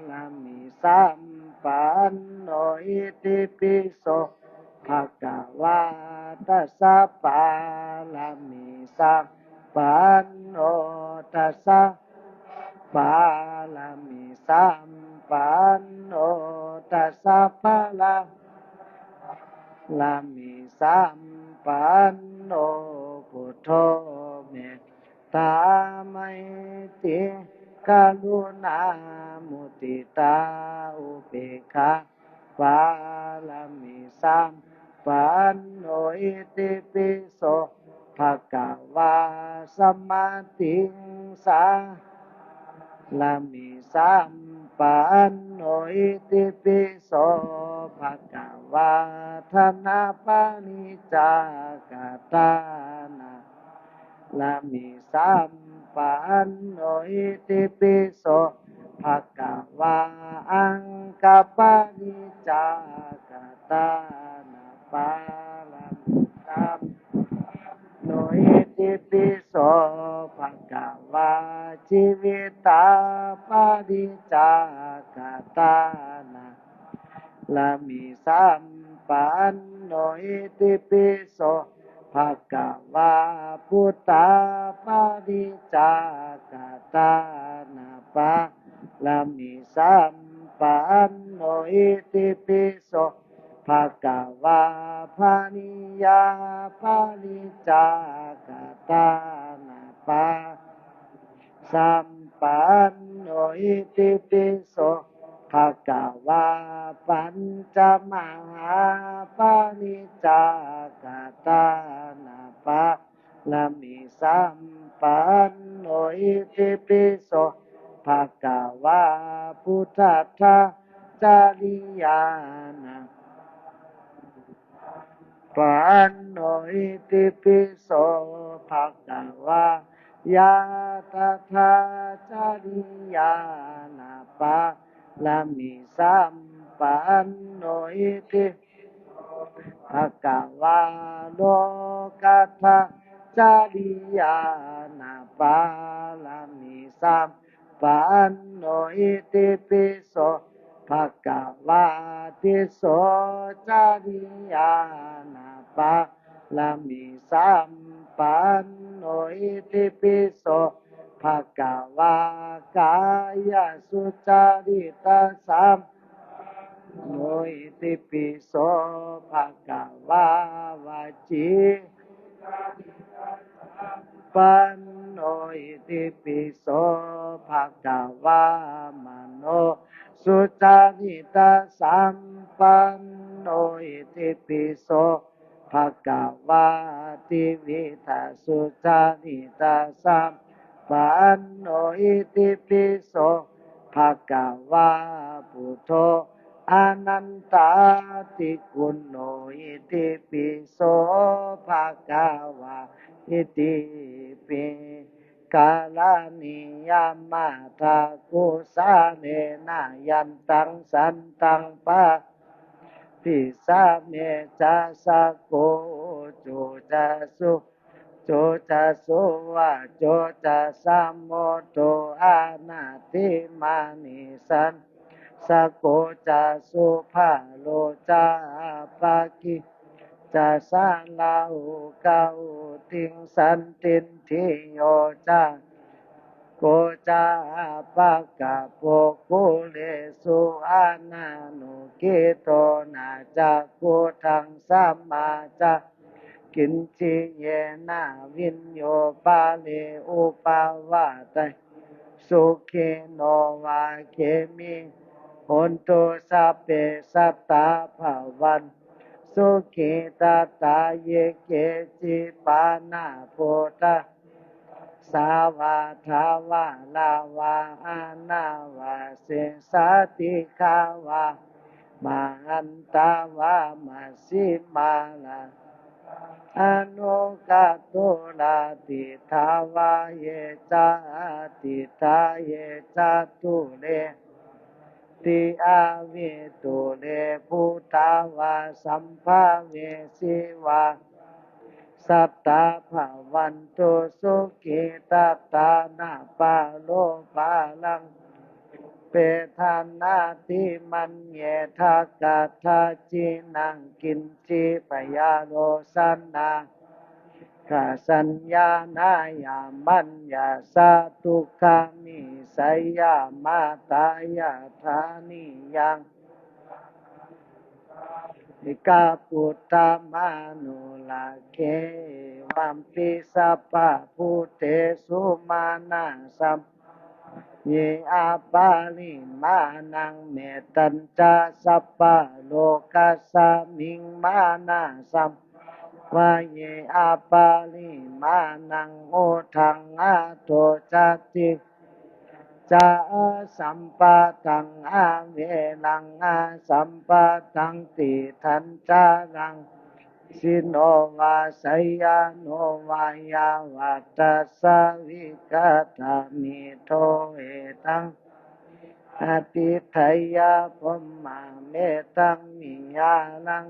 รมีสัมปันโน อิติปิโส ภะคะวา ตัสสะ ปารมีสัมปันโน ตัสสะ ปารมีสัมปันโน ตัสสะ ปารมีสัมปันโน ปุทโธ เมตตา ไมตรี กรุณา มุติตา อุเปกขา ปารมีสัมปันโน อิติปิโส ภะคะวา สะมะติง สา ลามิสัมปันโน อิติปิโส ภะคะวา ทานะปะริจจาคะทานะ ลามิสัมปันโน อิติปิโส ภะคะวา อังคะปะริจจาคะทานะ ปะ ลามิสัมปันโน อิติปิโส ภะคะวา จีวิตาปะริจจาคะทานะ ลามิสัมปันโน อิติปิโส ภะคะวา ปุทธาปะริจจาคะทานะ ปะ ลามิสัมปันโน อิติปิโส ภะคะวา ปะริยาปะริจจาคะทานะ ปะ สัมปันโน อิติปิโส ภะคะวา ปัญจมหาปะริจจาคะทานะ ปะ ลามิสัมปันโน อิติปิโส ภะคะวา ปุทธาจาริยานะ ปันโน อิติปิโส ภะคะวา ญาตถาจาริยานะ ปะ ลามิสัมปันโน อิติ ภะคะวา โลกัตถาจาริยานะ ปะ ลามิสัมปันโน อิติปิโส ภะคะวา ติสสะจาริยานะ ปะ ลามิสัมปันโน อิติปิโส ภะคะวา กายสุจาริตสัม โน อิติปิโส ภะคะวา วจี ปันโน อิติปิโส ภะคะวา มโน สุจาริตสัมปันโน อิติปิโส ภะคะวา ติวิธาสุจาริตสัมปันโน อิติปิโส ภะคะวา ปุทโธ อนันตาติคุณโณ อิติปิโส ภะคะวา อิติปิ กะรณียมัตถะกุสะเลนะ ยันตัง สันตัง ปะ ปิสะเม จะ สะโก จุ จะ สุ จุ จะ สุวะ จุ จะ สะมุตโต อนาติมานิ สัน สะโก จะ สุภะโล จะ อัปปะกิ จะ สะละอุ กะอุติง สันทิฏฐิโย จะ โก จะ อัปปะกะโป กุเลสุ อนานุกิโต นา จักขุทัง สะมา จะ กิญจิ เยนะ วิญโญ ปะเร อุปะวาเต สุขีโน วา เขมิ โหนตุ สัพเพ สัตตา ภะวัน สุขี ตะถา เย เกจิ ปานา ปุทธา สา วา ทา วะ ลา วา อะนะ วา เสสา ติฆา วา มะหันตา วา มัชฌิมา ลา อนุกัตตุรา ติฏฐาวา เย จะ อติฏฐา เย จะ ทุเร ติ อวิทุเร ปุทธา วา สัมภเวสี วา สัตตา ภะวันตุ สุขี ตะถา นะ ปะโร ปะรัง เปทานาติมัญเยทะ กัตถา จินัง กิญจิ ปะยาโรสนา กะสัญญา นายามัญญาสะ ทุกขามิ สะยามาตะ ยะถา นิยัง เอกะ ปุตตะ มานุรักเข เอวัมปิ สัพพะ พุทเทสุ มานะ สัม เย อะปะริมาณัง เมตตัญจะ สัพพะ โลกัสสะมิง มานะ สัม วะ เย อะปะริมาณัง อุทธัง อะโธ จะ ติ ca asampattaṃ averaṃ asampattaṃ tiṭṭhañcaraṃ, sino vā sayāno vā yāvatassa vigatamiddho, etaṃ adhiṭṭheyya brahmametaṃ vihāraṃ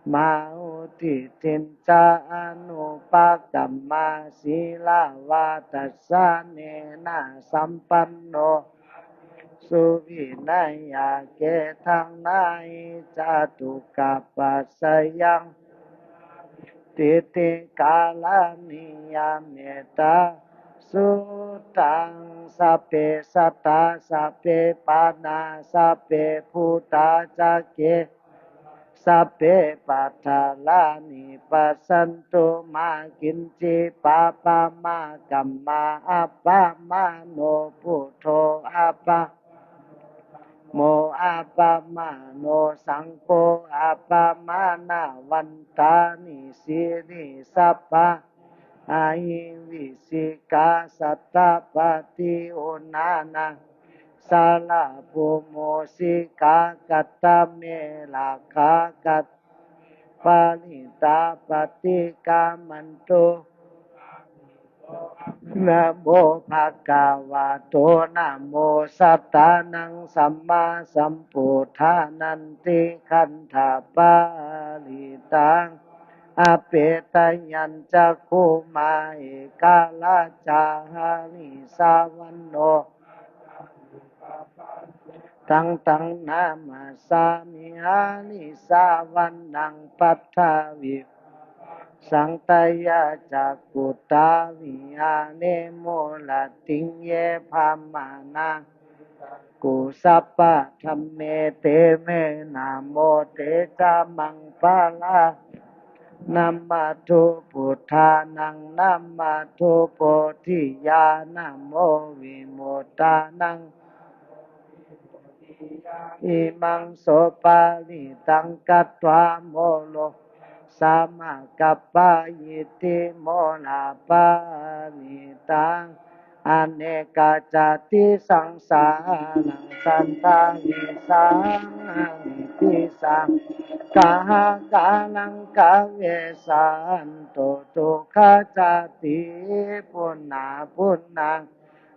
āhuṃ. Diṭṭhiñca anupagamma sīlavā dassanena sampanno, suvineyya gedhaṃ na hi jātu gabbhaseyyaṃ. Diṭṭhikāraṇīyamettasuttaṃ. Sabbe sattā sabbe pāṇā sabbe bhūtā ca ke sabbe bhadarāni passantu mā kiñci pāpamakkhamma. Appamāṇo buddho appamāṇo dhammo appamāṇo saṅgho appamāṇavantāni siriṃsapāni ahi vicchikā satapadī uṇṇānā sarabū mūsikā. Katame rakkhā katame paritā paṭikkamantu. Namo bhagavato namo sattannaṃ sammāsambuddhānanti. Gandhaparitā apetayañcakkhumā ekarājā harissavaṇṇo. Taṃ taṃ namassāmi harissavaṇṇaṃ paṭhaviṃ saṃ tayajja guttā vihāre mūlatiṃ. Ye brāhmaṇā kusappa dhamme te me namo te ca maṃ pala. Namatthu buddhānaṃ namatthu bodhiyā namo vimuttānaṃ. Imaṃ so parittaṃ katvā moro samakappayīti. Moraparittaṃ. Anekajātisaṃsāraṃ sandāvissaṃ anibbisaṃ gahakāraṃ gavesanto dukkhajāti punapunaṃ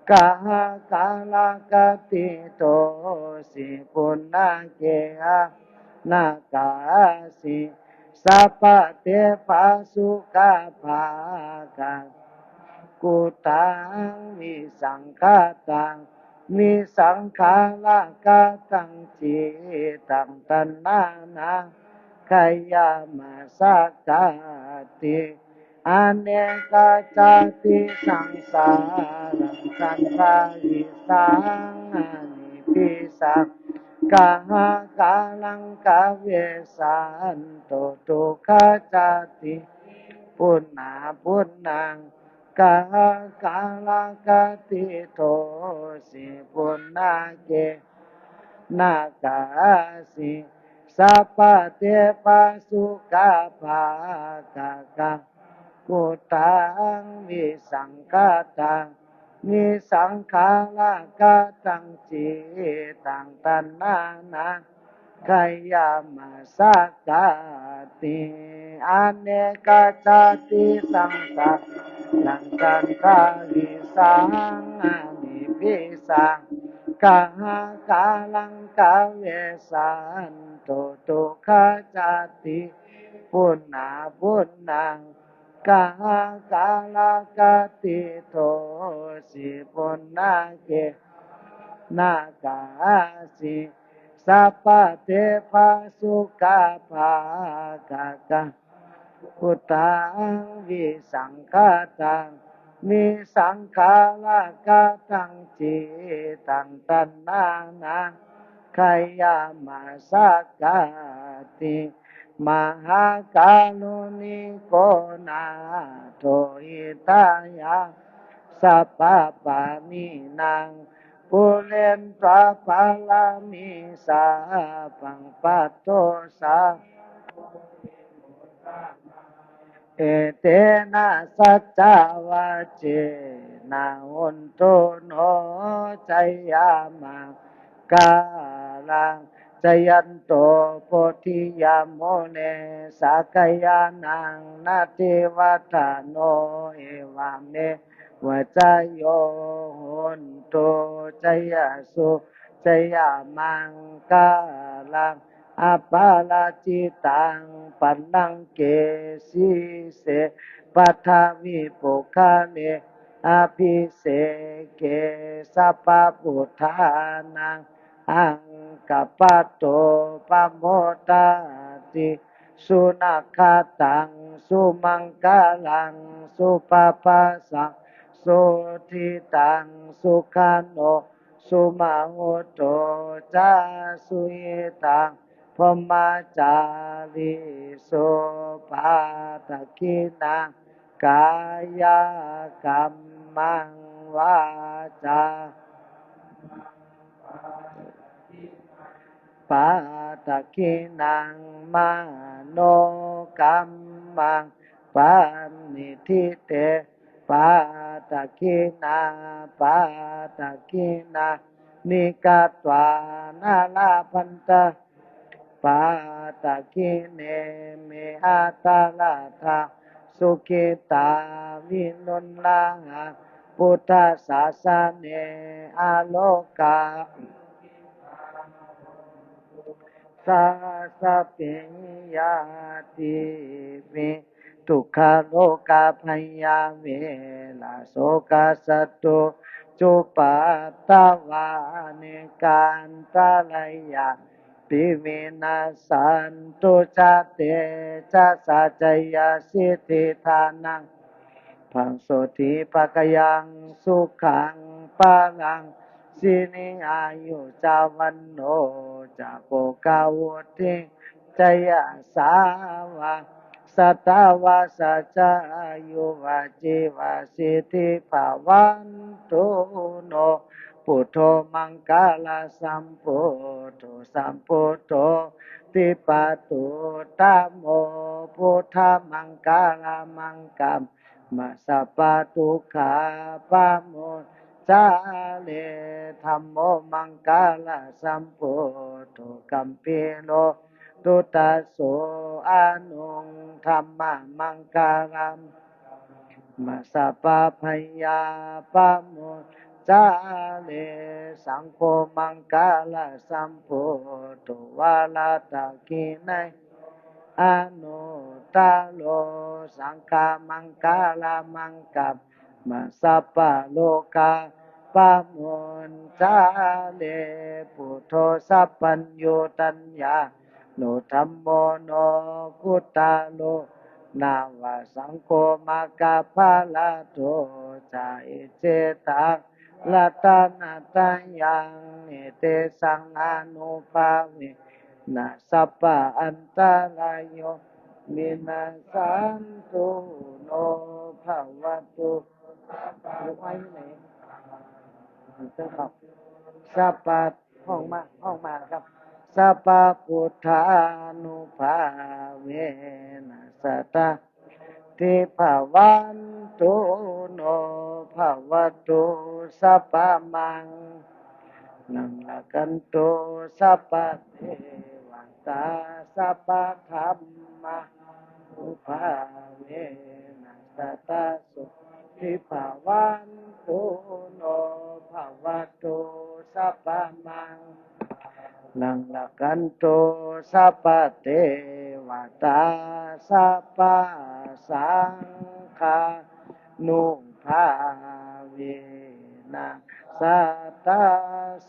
gahakāragatito si punaṃ gehaṃ nakkhāsi. Sabba te pāsukā bhāgā kuṭṭhaṃ visaṅkhataṃ visaṅkhāragataṃ cittaṃ taṇhānaṃ khayamajjhagāti. Anekajātisaṃsāraṃ sandāvissaṃ anibbisaṃ gahakāraṃ gavesanto dukkhajāti punapunaṃ gahakāragatito si punaṃ gehaṃ nakkhāsi. Sabba te pāsukā bhāgā kuṭṭhaṃ visaṅkhataṃ visaṅkhāragataṃ cittaṃ taṇhānaṃ khayamajjhagāti. Anekajātisaṃsāraṃ sandāvissaṃ anibbisaṃ gahakāraṃ gavesanto dukkhajāti punapunaṃ gahakāragatito si punaṃ gehaṃ nakkhāsi. Sabba te pāsukā bhāgā kuṭṭhaṃ visaṅkhataṃ visaṅkhāragataṃ cittaṃ taṇhānaṃ khayamajjhagāti. Mahākāruṇiko nātho hitāya sabbapāṇinaṃ pūretvā pāramī sabbā patto sambodhimuttamaṃ. Etena saccavajjena hontu no jayamaṅgalaṃ. Jayanto bodhiyā mūle sakyānaṃ nandivaḍḍhano, evameva jayo hotu jayassu jayamaṅgalaṃ. Aparājitapallaṅke sīse paṭhavipokkhare, abhiseke sabbabuddhānaṃ aggappatto pamodati. Sunakkhattaṃ sumaṅgalaṃ supabhātaṃ suhuṭṭhitaṃ, sukhaṇo sumuhutto ca suyiṭṭhaṃ brahmacārisu. Padakkhiṇaṃ kāyakammaṃ vācā padakkhiṇaṃ manokammaṃ paṇidhī te padakkhiṇā. Padakkhiṇāni katvāna labhantatthe padakkhiṇe. Imehi atthaladdhā sukhitā viruḷhā buddhasāsane, arogā sā sabbehi ñātibhi. Dukkharogabhayā verā sokā sattu cupaddavā, anekā antarāyāpi vinassantu ca tejasā. Jayasiddhi dhanaṃ lābhaṃ sotthi bhāgyaṃ sukhaṃ balaṃ siri āyu ca vaṇṇo ca bhogaṃ vuḍḍhī ca yasavā, satavassā ca āyū ca jīvasiddhī bhavantu no. Buddho maṅgalasambuddho sabbabuddhānubhāviko, buddho maṅgalammaṅgalamuttamo, sabbadukkha pamuñcare. Dhammo maṅgalasambuddho gambhīro puggaso, anuttaro dhammaṃ maṅgalam, sabbabyāpamuñcare. Saṅgho maṅgalasambuddho varadakkhiṇeyya anuttaro, saṅghaṃ maṅgalammaṅgalamuttamo, sabbarogapamuñcare. Buddho sabbaññutañāṇo, dhammo lokuttaro nava, saṅgho maggaphalaṭṭho ca, icchitaṃ ratanattayaṃ, etesaṃ ānubhāvena sabba antarāyo vinassantu no. Bhavatu ไว้ไหน ครับ สัพพะ ห้องมา ห้องมาครับ sabbabuddhānubhāvena sadā sotthī bhavantu no. Bhavatu sabbamaṅgalaṃ, rakkhantu sabbadevatā, sabbadhammānubhāvena sadā sotthī bhavantu no. Bhavatu sabbamaṅgalaṃ, rakkhantu sabbadevatā, sabbasaṅghānubhāvena sadā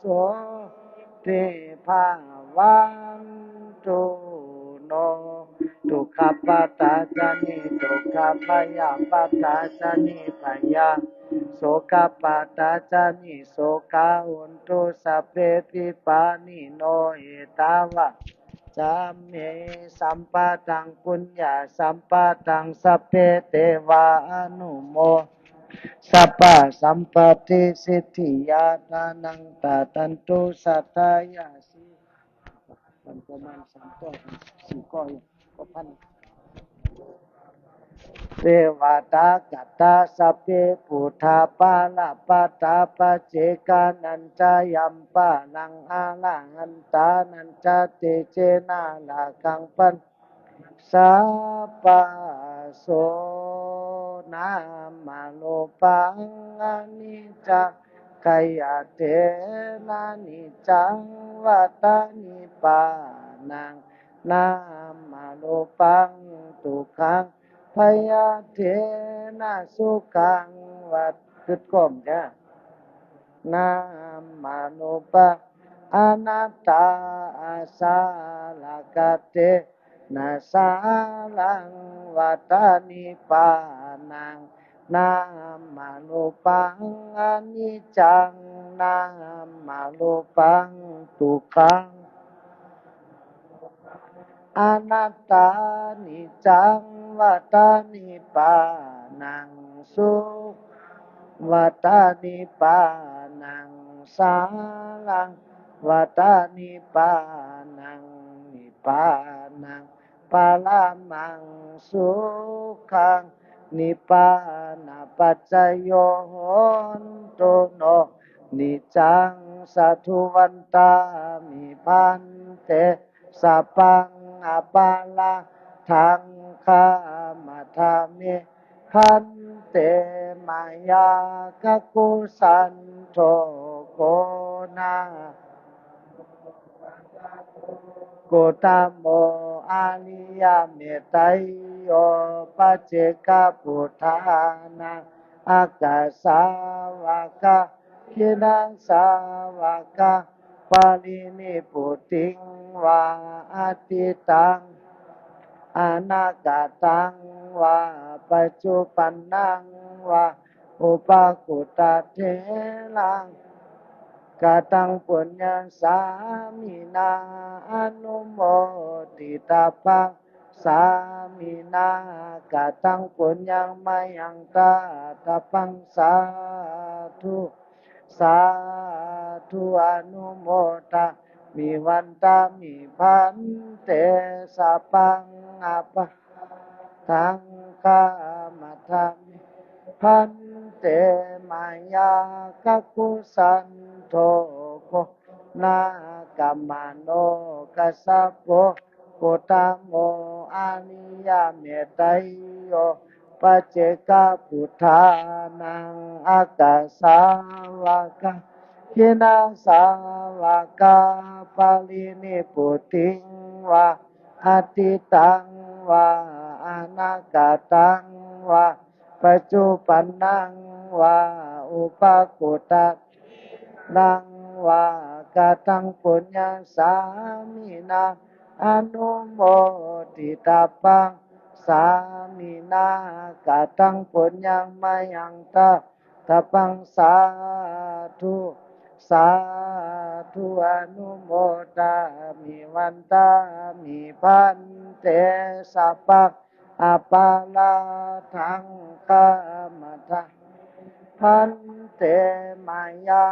sotthī bhavantu no. Dukkhappattā ca niddukkhā, bhayappattā ca nibbhayā, sokappattā ca nissokā, hontu sabbepi pāṇino. Ettāvatā ca amhehi sambhataṃ puññasampadaṃ, sabbe devānumodantu sabbasampattisiddhiyā. Dānaṃ dadantu saddhāya, sīlaṃ ประมาณสามข้อ สี่ข้อ ก็พัน Devātakkhātā sabbe buddhā balappattā paccekānañca yaṃ balaṃ arahantānañca tejena rakkhaṃ bandhāmi sabbaso. Nāmarūpaṃ aniccaṃ khayattena niccaṃ vata nibbānaṃ. Nāmarūpaṃ dukkhaṃ khayattena sukhaṃ vata กึ๊ดก้ม จ้ะ Nāmarūpaṃ anattā asarakkhattena saraṃ vata nibbānaṃ. Nāmarūpaṃ aniccaṃ, nāmarūpaṃ dukkhaṃ, anattā niccaṃ vata nibbānaṃ, sukhaṃ vata nibbānaṃ, saraṃ vata nibbānaṃ, nibbānaṃ paramaṃ sukhaṃ, nibbānapaccayo hontu no niccaṃ. Sādhu vandāmi bhante, sabbaṃ aparādhaṃ khamatha me bhante, mayā kakusandho. Ko nā Gotamo ariyametteyyo, paccekabuddhānaṃ aggasāvakā, dakkhiṇasāvakā, parinibbutiṃ vā atītaṃ anāgataṃ vā, paccuppannaṃ vā upakuttattheraṃ. Kataṃ puññaṃ sāminā anumoditabbaṃ, sāminā kataṃ puññaṃ mayaṃ dātabbaṃ. Sādhu, sādhu, anumodāmi, vandāmi bhante. Sabbaṃ aparādhaṃ khamatha me bhante, mayā kakusandho. Konāgamano kassapo, Gotamo ariyametteyyo, paccekabuddhānaṃ aggasāvakā, dakkhiṇasāvakā, parinibbutiṃ vā atītaṃ vā anāgataṃ vā, paccuppannaṃ vā upakuttat theraṃ vā. Kataṃ puññaṃ sāminā anumoditabbaṃ, sāminā kataṃ puññaṃ mayaṃ dātabbaṃ. Sādhu, sādhu, anumodāmi, vandāmi bhante. Sabbaṃ aparādhaṃ khamatha me bhante, mayā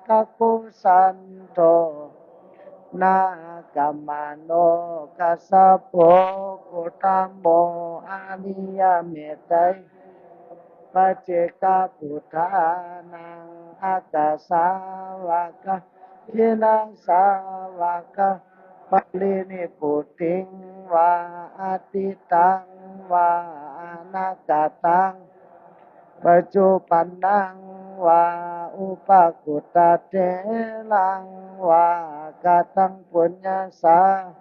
kakusandho. Konāgamano kassapo, Gotamo ariyametteyyo, paccekabuddhānaṃ aggasāvakā, dakkhiṇasāvakā, parinibbutiṃ vā atītaṃ vā anāgataṃ, paccuppannaṃ vā upakuttat theraṃ vā. Kataṃ puññaṃ sāminā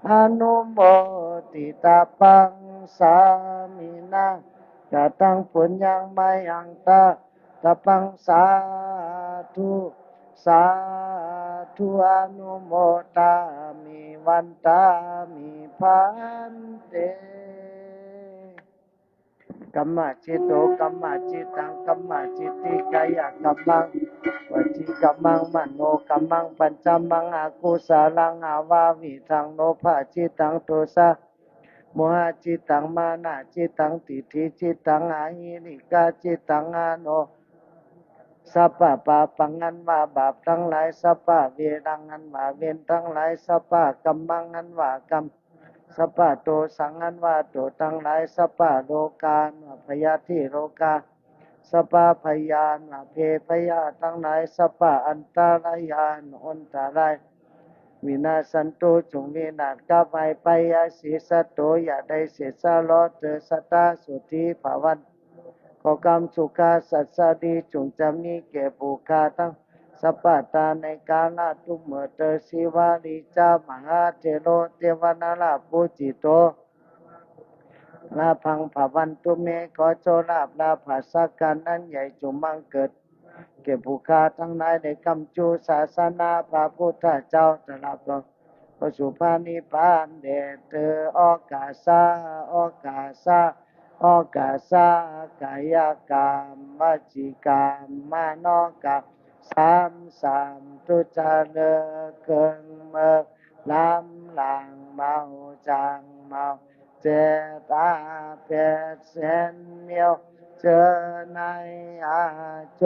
anumoditabbaṃ, sāminā kataṃ puññaṃ mayaṃ dātabbaṃ. Sādhu, sādhu, anumodāmi, vandāmi bhante. Kammacittho kammacittaṃ kammacitti, kāyakammaṃ vacīkammaṃ manokammaṃ, pañcamaṃ akusalaṃ avavītaṃ, lobhacittaṃ dosa mohacittaṃ mānacittaṃ tiṭṭhacittaṃ ahirikācittaṃ ano. Sabba บาป อันว่าบาปทั้งหลาย sabba เวร อันว่าเวรทั้งหลาย sabba กัมมัง อันว่ากรรม สัพพะโตสัง อันว่าโตทั้งหลาย สัพพะโรคา อันว่าพยาธิโรคา สัพพะพยา อันว่าเพศพยาธิทั้งหลาย สัพพะอันตรายา อันอันตราย วินาสสันตุ จงวินาศกลับหายไป อเสสะโต อย่าได้เศษสะหลอเตอ สัตถา โสตถี ภะวัน ขอความสุขกาสัสดีจงจะมีแก่ผู้ข้าทั้ง สัพพะตา ในกาละทุกเมื่อเตอ สีวาลีจา มหาเถโร เตวนารา ปูจิโต ลาภัง ภะวันตุ เม ขอโชคลาภลาภะสักการะอันใหญ่จงบังเกิด แก่ผู้ข้าทั้งหลาย ได้ค้ำชูศาสนาพระพุทธเจ้า ตราบต่อ เข้าสู่พระนิพพานแด่เตอ โอกาสา โอกาสา โอกาสา กายกรรม วจีกรรม มโนกรรม สาม สาม ทุจริต เกิ่งเมิก ล้ำหลัง เบาจ๋าง เบา เจตา เปดเส้นเมียว เจอในอาโจ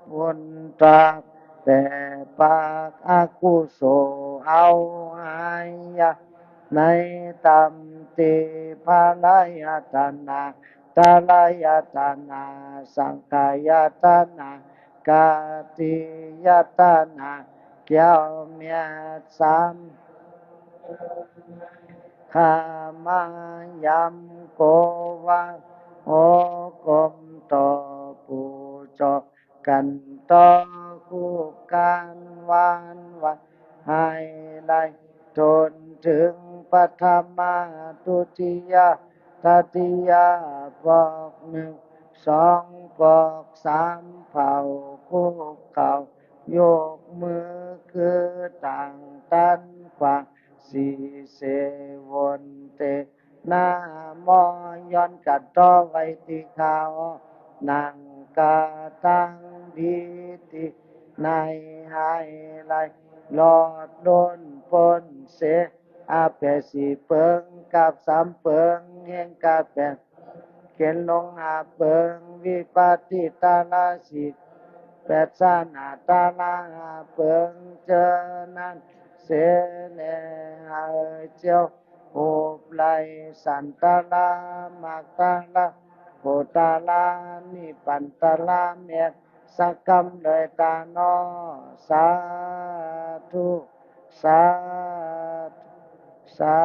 ปุนตรา แต่ปากอกุโส เอาหายยา ในตำตีพระรายตนา ตรายตนา สังขายตนา กติยตนา เกี่ยวเมียดสาม ขามายำโกวา โอกมต่อปู่จอ กันต่อคู่กันหวานหวาน ให้ได้ทนถึงปฐมา ทุติยา ตติยา ปอกหนึ่ง สอง ปอกสาม เผ่าคุกเข่า ยกมือคือต่างตันขวาง สี่ เสวนเต นะโม ย้อนกัดต่อไว้ตี้เขา นั่งกะตังดีตี้ ในให้ไหล รอดล้นป๊นเส อาแปดสี่เปิง กับสามเปิง แห่งกาแปด เข็นลงห้าเปิง วิปัสสิตาราสี่ แปดสานาตาราห้าเปิง เจอนั้นเสแล ให้เจ้า หุบไหล่สันตารา มรรคตารา ผลตารา นิพพานตารา แม่นสักกำเลยตาน้อ สาธุ สาธุ สา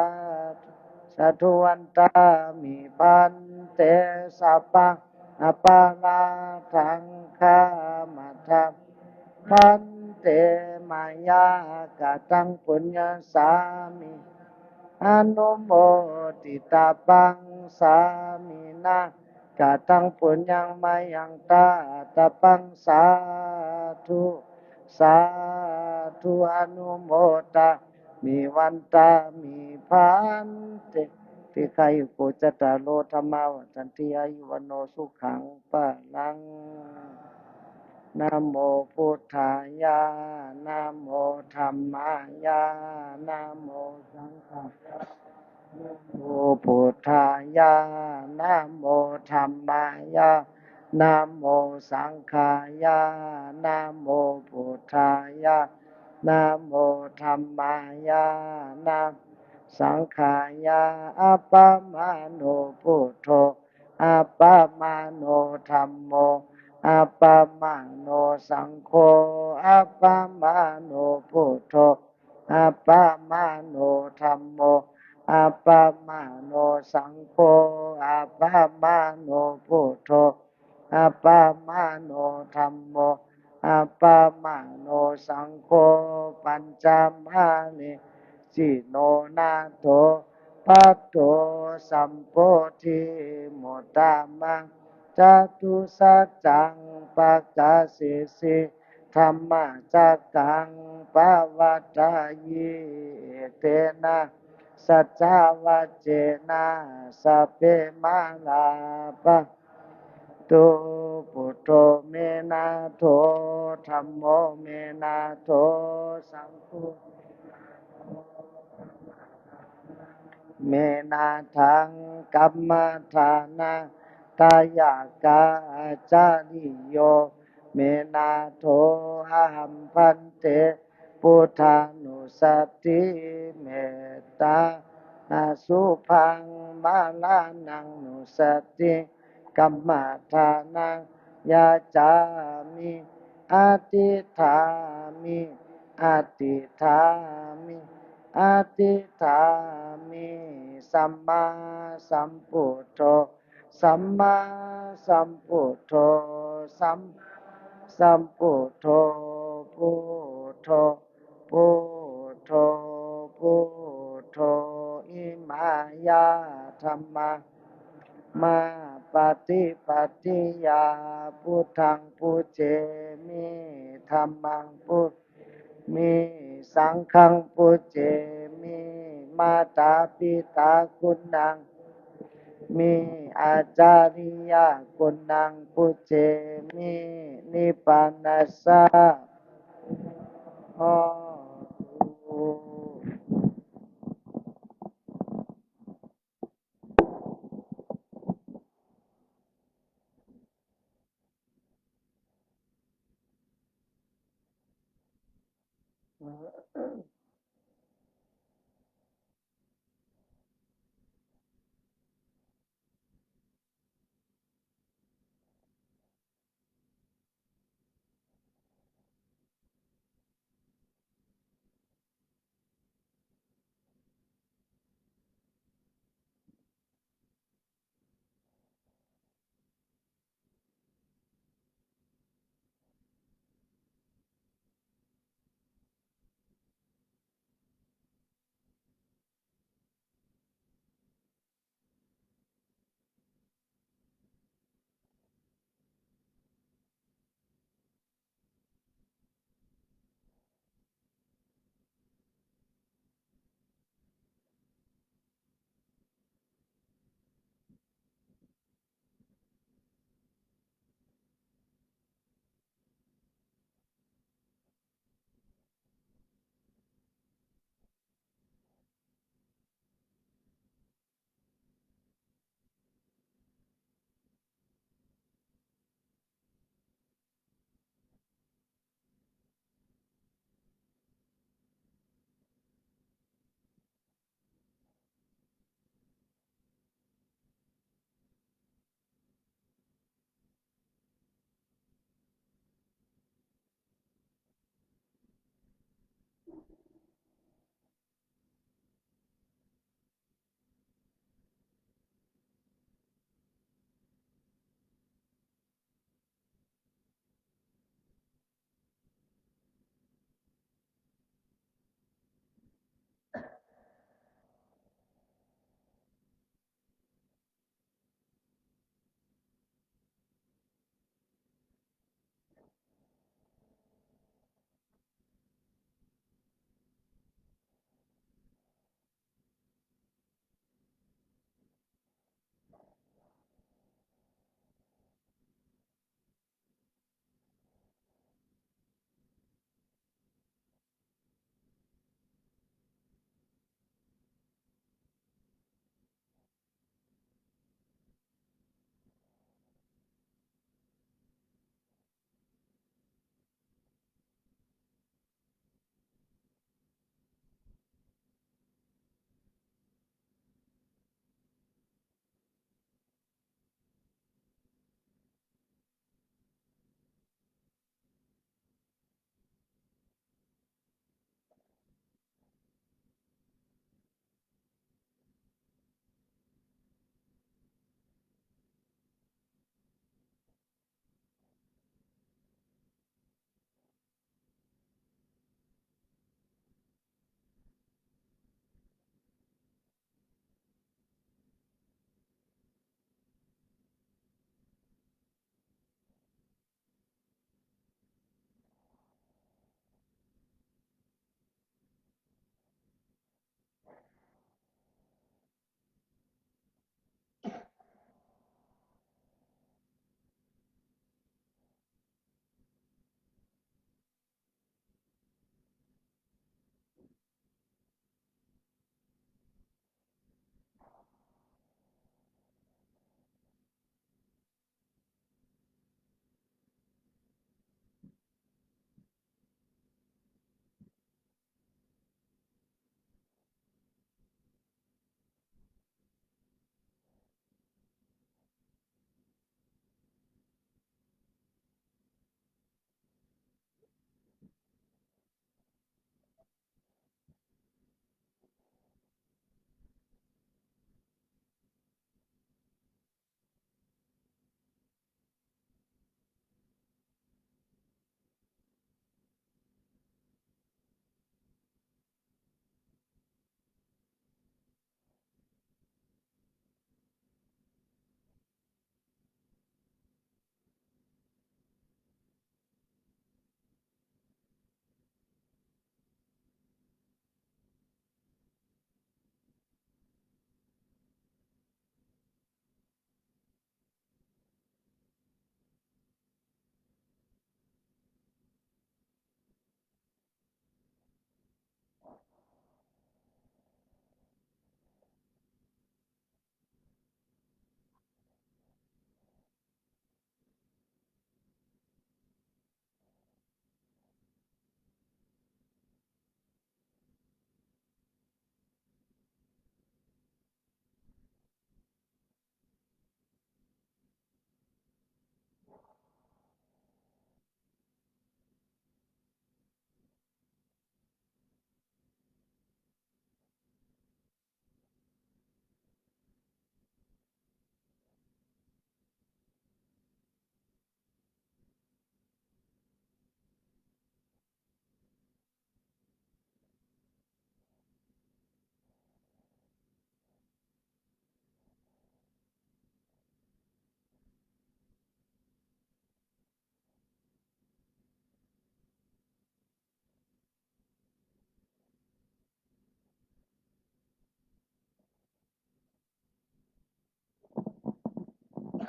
ธุ สาธุ วันตามิ ภันเต สัพพะ อปาราธัง ขมาธรรม ภันเต มายากะตัง ปุญญาสสามิ อนุโมทิตาปัง สามินะ กะตัง ปุญญัง มายัง ตาตาปัง สาธุ สาธุ อนุโมทามิ วันตามิ ภันเต ทีฆายุโก จัตตาโร ธัมมา วัฑฒันติ อายุ วัณโณ สุขัง พลัง นะโมพุทธายะ นะโมธัมมายะ นะโมสังฆายะ นะโมพุทธายะ นะโมธัมมายะ นะโมสังฆายะ นะโมพุทธายะ นะโมธัมมายะ นะโมสังฆายะ อัปปะมาโณพุทโธ อัปปะมาโณธัมโม อัปปะมาโณสังโฆ อัปปะมาโณพุทโธ อัปปะมาโณธัมโม อัปปะมาโณสังโฆ อัปปะมาโณพุทโธ อัปปะมาโณธัมโม อัปปะมาโณสังโฆ ปัญจมาเณ จิโนนาโถ ปัตโตสัมโพธิมุตตะมัง จตุสัจจัง ปะกาเสสิ ธัมมะจักกัง ปะวัตตายิ เอเตนะ สัจจาวัจเจนะ สัพเพ มาลา ปะ ตุ พุทโธ เม นาโถ ธัมโม เม นาโถ สังโฆ เม นาถัง กัมมะทานะ ทายะกา อาจาริโย เม นาโถ อะหัง ภันเต พุทธานุสสติ เมตตา น Asubhaṃ maraṇaṃ nusati kammaṭṭhānaṃ yācāmi, adhiṭṭhāmi, adhiṭṭhāmi, adhiṭṭhāmi. Sammāsambuddho, sammāsambuddho, sammāsambuddho, buddho, buddho, buddho. Imāya dhammā, mā paṭipatiyā buddhaṃ pūjemi, dhammaṃ pū- mi, saṅghaṃ pūjemi, mātā pitā guṇaṃ mi, ācariyā guṇaṃ pūjemi, nibbānassa hotu.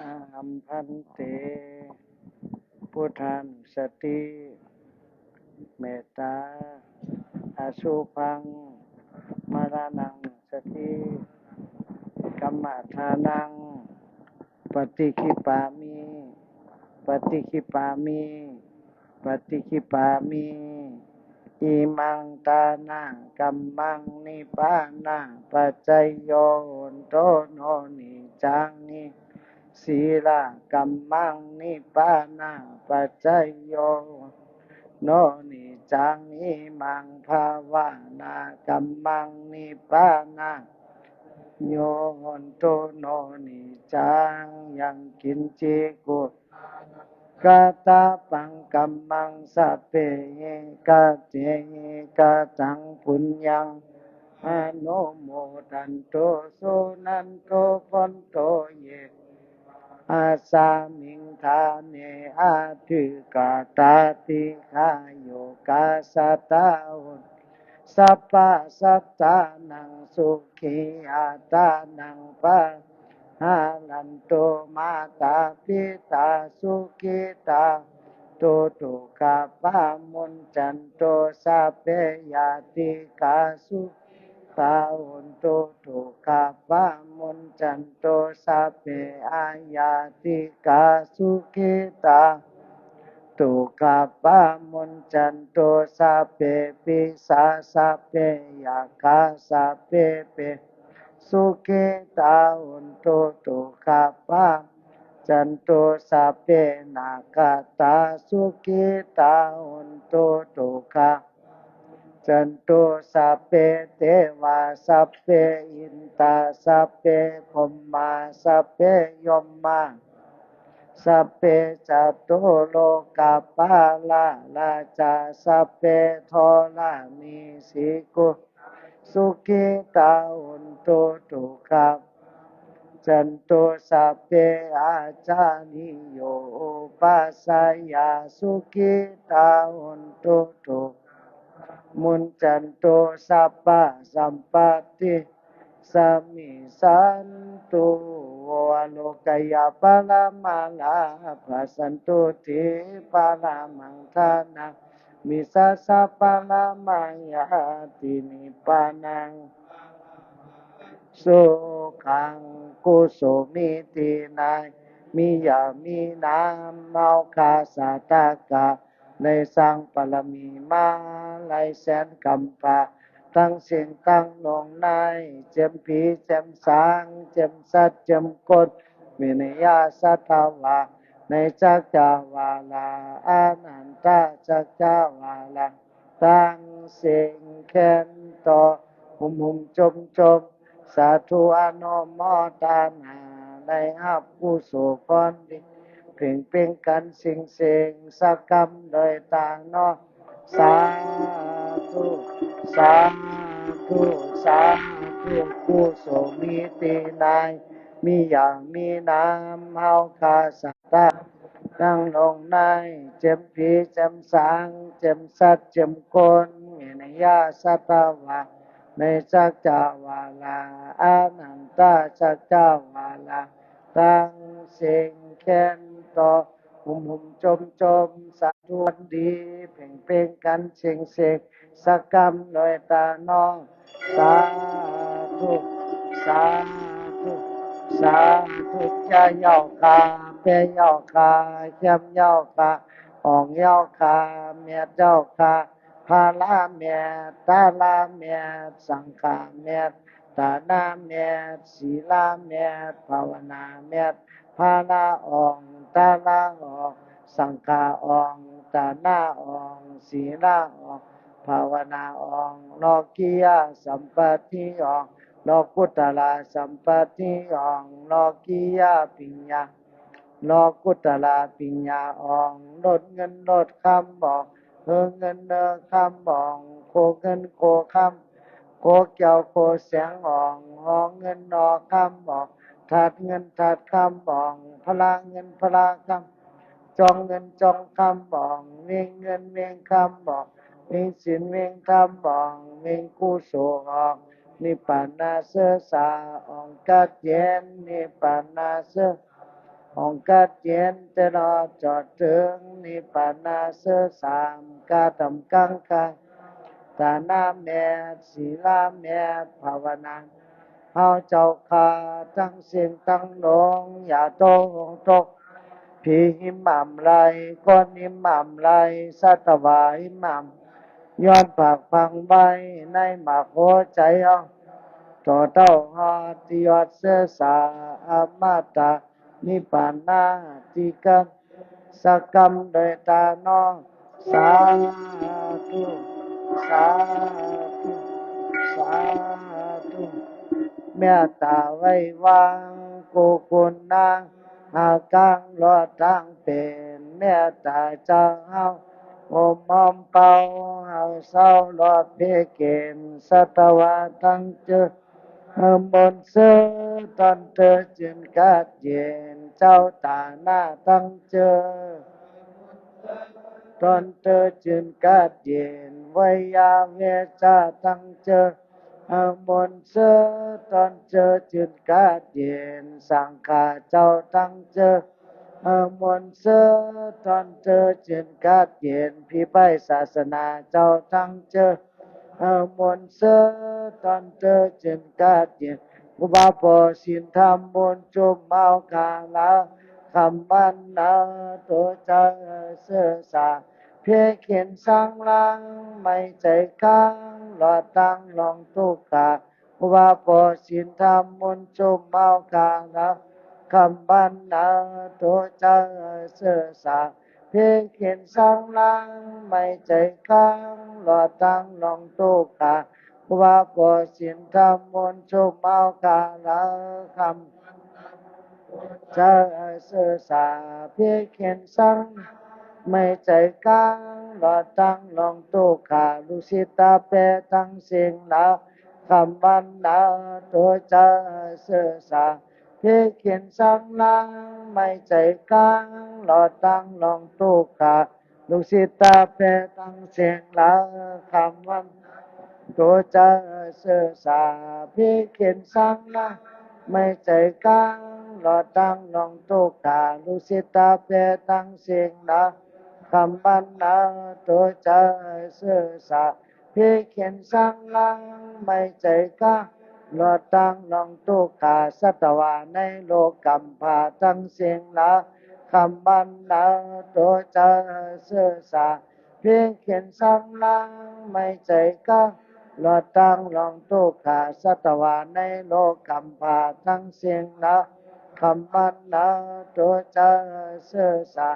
หัม ภันเต พุทธานุสติ เมตตา อสุภัง มรณานุสติ กัมมะทานัง ปะฏิกขิปปามิ ปะฏิกขิปปามิ ปะฏิกขิปปามิ อิมังทานะกัมมัง นิพพานะปัจจโย โหนตุโน นิจจัง นิ ศีลกัมมัง นิพพานะปัจจโย โหนตุโน นิจจัง อิมังภาวนากัมมัง นิพพานะ โย โหนตุโน นิจจัง ยังกิญจิ กุ กะตะปังกัมมัง สัพเพ เย กะ เจ เย กะตัง ปุญญัง อนุโมทันตุ สุนันตุ ภวันตุ เย อาสามิง ฐาเน อธิกาตา ติ ฆายุ กา สัตตา โหน สัพพะ สัตตานัง สุขี อัตตานัง ปะ หารันตุ มาตา ปิตา สุขิตา ตุ ตุกขะปะมุญจันตุ สัพเพ ญาติกา สุ ตา โหนตุ ตุกขะปะมุญจันตุ สัพเพ อาญาติกา สุขิตา ตุกขะปะมุญจันตุ สัพเพ ปิสา สัพเพ ยักขา สัพเพ เป สุขิตา โหนตุ ตุกขะปะจันตุ สัพเพ นาคาตา สุขิตา โหนตุ ตุกขะ จันตุ สัพเพ เตวา สัพเพ อินตา สัพเพ พรหมา สัพเพ ยมมา สัพเพ จตุโลกะปาลาราชา สัพเพ ธรณีสีกุ สุขิตา โหนตุ ตุกขะ จันตุ สัพเพ อาจาริโย อุปัชฌายา สุขิตา โหนตุ ตุกขะ มุญจันตุ สัพพะสัมปตติ สามิสันตุ โอโลกายะปะระมะลาภัสสันตุ ติปะระมัง ทานะ มิสสะปะระมะยาติ นิพพานัง สุขัง กุโสมิติ ใน มีหยามีนาม เฮาข้าสาตะกะ ได้สร้างบารมีมาหลายแสนกำปา ตังเสี้ยงตังโลกใน เจียมผีเจียมสาง เจียมสัตว์เจียมคน วินยาสัตวา ในจักรวาลา อนันตจักรวาลา ตังเสี้ยงแขนต่อ หุมหุมจมจม สาธุอนุโมตนา ได้ฮับกุศลผลดี เพ่งเพ่งกั๋นเสี้ยงเสี้ยงสักกำโดยตาเนาะ สาธุ สาธุ สาธุ กุโสมิติใน มีหยามีนาม เฮาข้าสาตะ ตังโลกใน เจียมผีเจียมสาง เจียมสัตว์เจียมคน วินยาสัตวา ในจักรวาลา อนันตจักรวาลา ตังเสี้ยงแขนต่อ หุมหุมจมจม สาธุผลดี เพ่งเพ่งกั๋นเสี้ยงเสี้ยงสักกำโดยตาเนาะ สาธุ สาธุ สาธุ เจียเย้าค่ะ เป๋เย้าค่ะ เข้มเย้าค่ะ อ่องเย้าค่ะ เม็ดเย้าค่ะ พระเม็ด ตาเม็ด สังฆเม็ด ตาเม็ด ศีลเม็ด ภาวนาเม็ด พระอ่อง ตาอ่อง สังฆะอ่อง ตาอ่อง ศีลอ่อง ภาวนาอ่อง โลกิยะสัมปติอ่อง โลกุตตระสัมปติอ่อง โลกิยะปิญญา โลกุตตระปิญญาอ่อง รถเงินรถคำอ่อง เฮือเงินเฮือคำอ่อง โคเงินโคคำ โคแก้วโคแสงอ่อง หอเงินหอคำอ่อง ถาดเงินถาดคำอ่อง พระเงินพระคำ จ่องเงินจ่องคำอ่อง เวงเงินเวงคำอ่อง เวงศีลเวงธรรมอ่อง เวงกุศลอ่อง นิพพานะเสื้อสาอ่อง กัดเย็น นิพพานะเสื้อ ห้องกั๊ดเย็น เต๊อะ เนาะ จ๋อดเถิงนิพพานะเสอะสาม ก้าต๋ามกั๋งคาย ตานะแมตต๋า ศีละแมตต๋า ภาวนา เฮาเจ้าข้าตังเซ็งตังหลง อย่าตกอกตก ผีหิมหม่ำไร คนหิมหม่ำไร สัตวาหิมหม่ำ ย้อนปากฟังไว้ในหมากหัวใจ๋เฮา ต่อเต้าฮอดตี้ยอดเสอะสา อมตะนิพพานะตี้เกิด สักกำโดยต๋าเนาะ สาธุ สาธุ สาธุ เมตต๋าไหว้วางกู้คุณนา หากางหลอดตางเป๋น เมตต๋าเจ้าเฮา โหมหอมเป่า เฮาเซาหลอดเพเกณฑ์ สัตวาตังเจอ เฮามนต์เสอะ ตนเตอจื้นกั๊ดเย็น เจ้าต๋านะตังเจอ ตนเตอจื้นกั๊ดเย็น ไวยาเวจจะตังเจอ เฮามนต์เสอะ ตนเตอจื้นกั๊ดเย็น สังฆาเจ้าตังเจอ เฮามนต์เสอะ ตนเตอจื้นกั๊ดเย็น ผีใบ้ศาสนาเจ้าตังเจอ เฮามนต์เสอะ ตนเตอจื้นกั๊ดเย็น ครูบาป้อศีลธรรมมนต์จุ่มเอากาลา คำวันนา ตั๋วเจ้าเสอะสา เพเข็ญสังหลัง ไม่ใจ้กัง หลอดตังหลงตุ๊กขา ครูบาป้อศีลธรรมมนต์จุ่มเอากาลา คำวันนา ตั๋วเจ้าเสอะสา เพเข็ญสังหลัง ไม่ใจ้กัง หลอดตังหลงตุ๊กขา ครูบาป้อศีลธรรมมนต์จุ่มเอากาลา คำ เจ้าเสอะสา เพเข็ญสัง ไม่ใจ้กัง หลอดตังหลงตุ๊กขา ลูกศิษย์ต๋าแปดตังเสียงหลา คำวันนา ตั๋วเจ้าเสอะสา เพเข็ญสังหลัง ไม่ใจ้กัง หลอดตังหลงตุ๊กขา ลูกศิษย์ต๋าแปดตังเสียงหลา คำวัน ตั๋วเจ้าเสอะสา เพเข็ญสังหลัง ไม่ใจ้กัง หลอดตังหลงตุ๊กขา ลูกศิษย์ต๋าแปดตังเสียงหลา คำวันนา ตั๋วเจ้าเสอะสา เพเข็ญสังหลัง ไม่ใจ้กัง หลอดตังหลงตุ๊กขา สัตวาในโลกกำพร้าตังเสียงหลา คำวันนา ตั๋วเจ้าเสอะสา เพเข็ญสังหลัง ไม่ใจ้กัง หลอดตังหลงตุ๊กขา สัตวาในโลกกำพร้าตังเสียงหลา คำวันนา ตั๋วเจ้าเสอะสา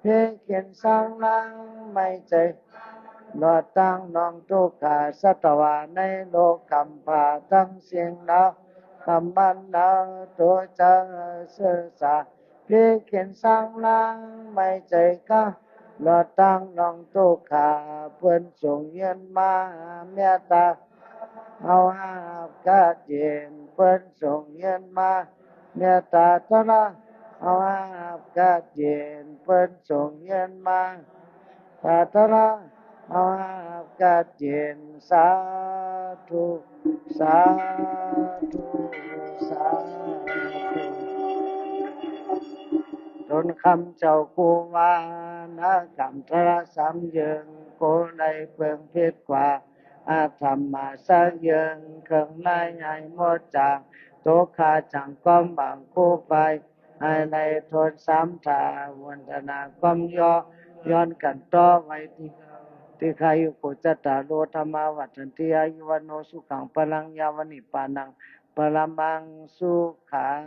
เพเข็ญสังหลัง ไม่ใจ้กัง หลอดตังหลงตุ๊กขา สัตวาในโลกกำพร้าตังเสียงหลา คำวันนา ตั๋วเจ้าเสอะสา เพเข็ญสังหลัง ไม่ใจ้กัง หลอดตังหลงตุ๊กขา เปิ้นส่งเยินมา เมตต๋า เฮาฮับกั๊ดเย็น เปิ้นส่งเยินมา เมตต๋าตะละ เฮาฮับกั๊ดเย็น เปิ้นส่งเยินมา ตาตะละ เฮาฮับกั๊ดเย็น สาธุ สาธุ สาธุ ต้นคำเจ้ากูว่า นะกำตะละสามเยิง กูได้เปิงผิดกว่า อาธรรมาสักเยิง เคิงไล่ให้หมดจาง ตุ๊กขาจังความหวังคู่ไป ให้ได้ทนสามถา วันทนาความย่อ ย้อนกั๋นต่อไปตี้ ตี้ข้ายุโกจัตตาโร ธัมมาวัฑฒันติ อายุวัณโณ สุขัง พลัง ยาวะนิพพานัง ปรมังสุขัง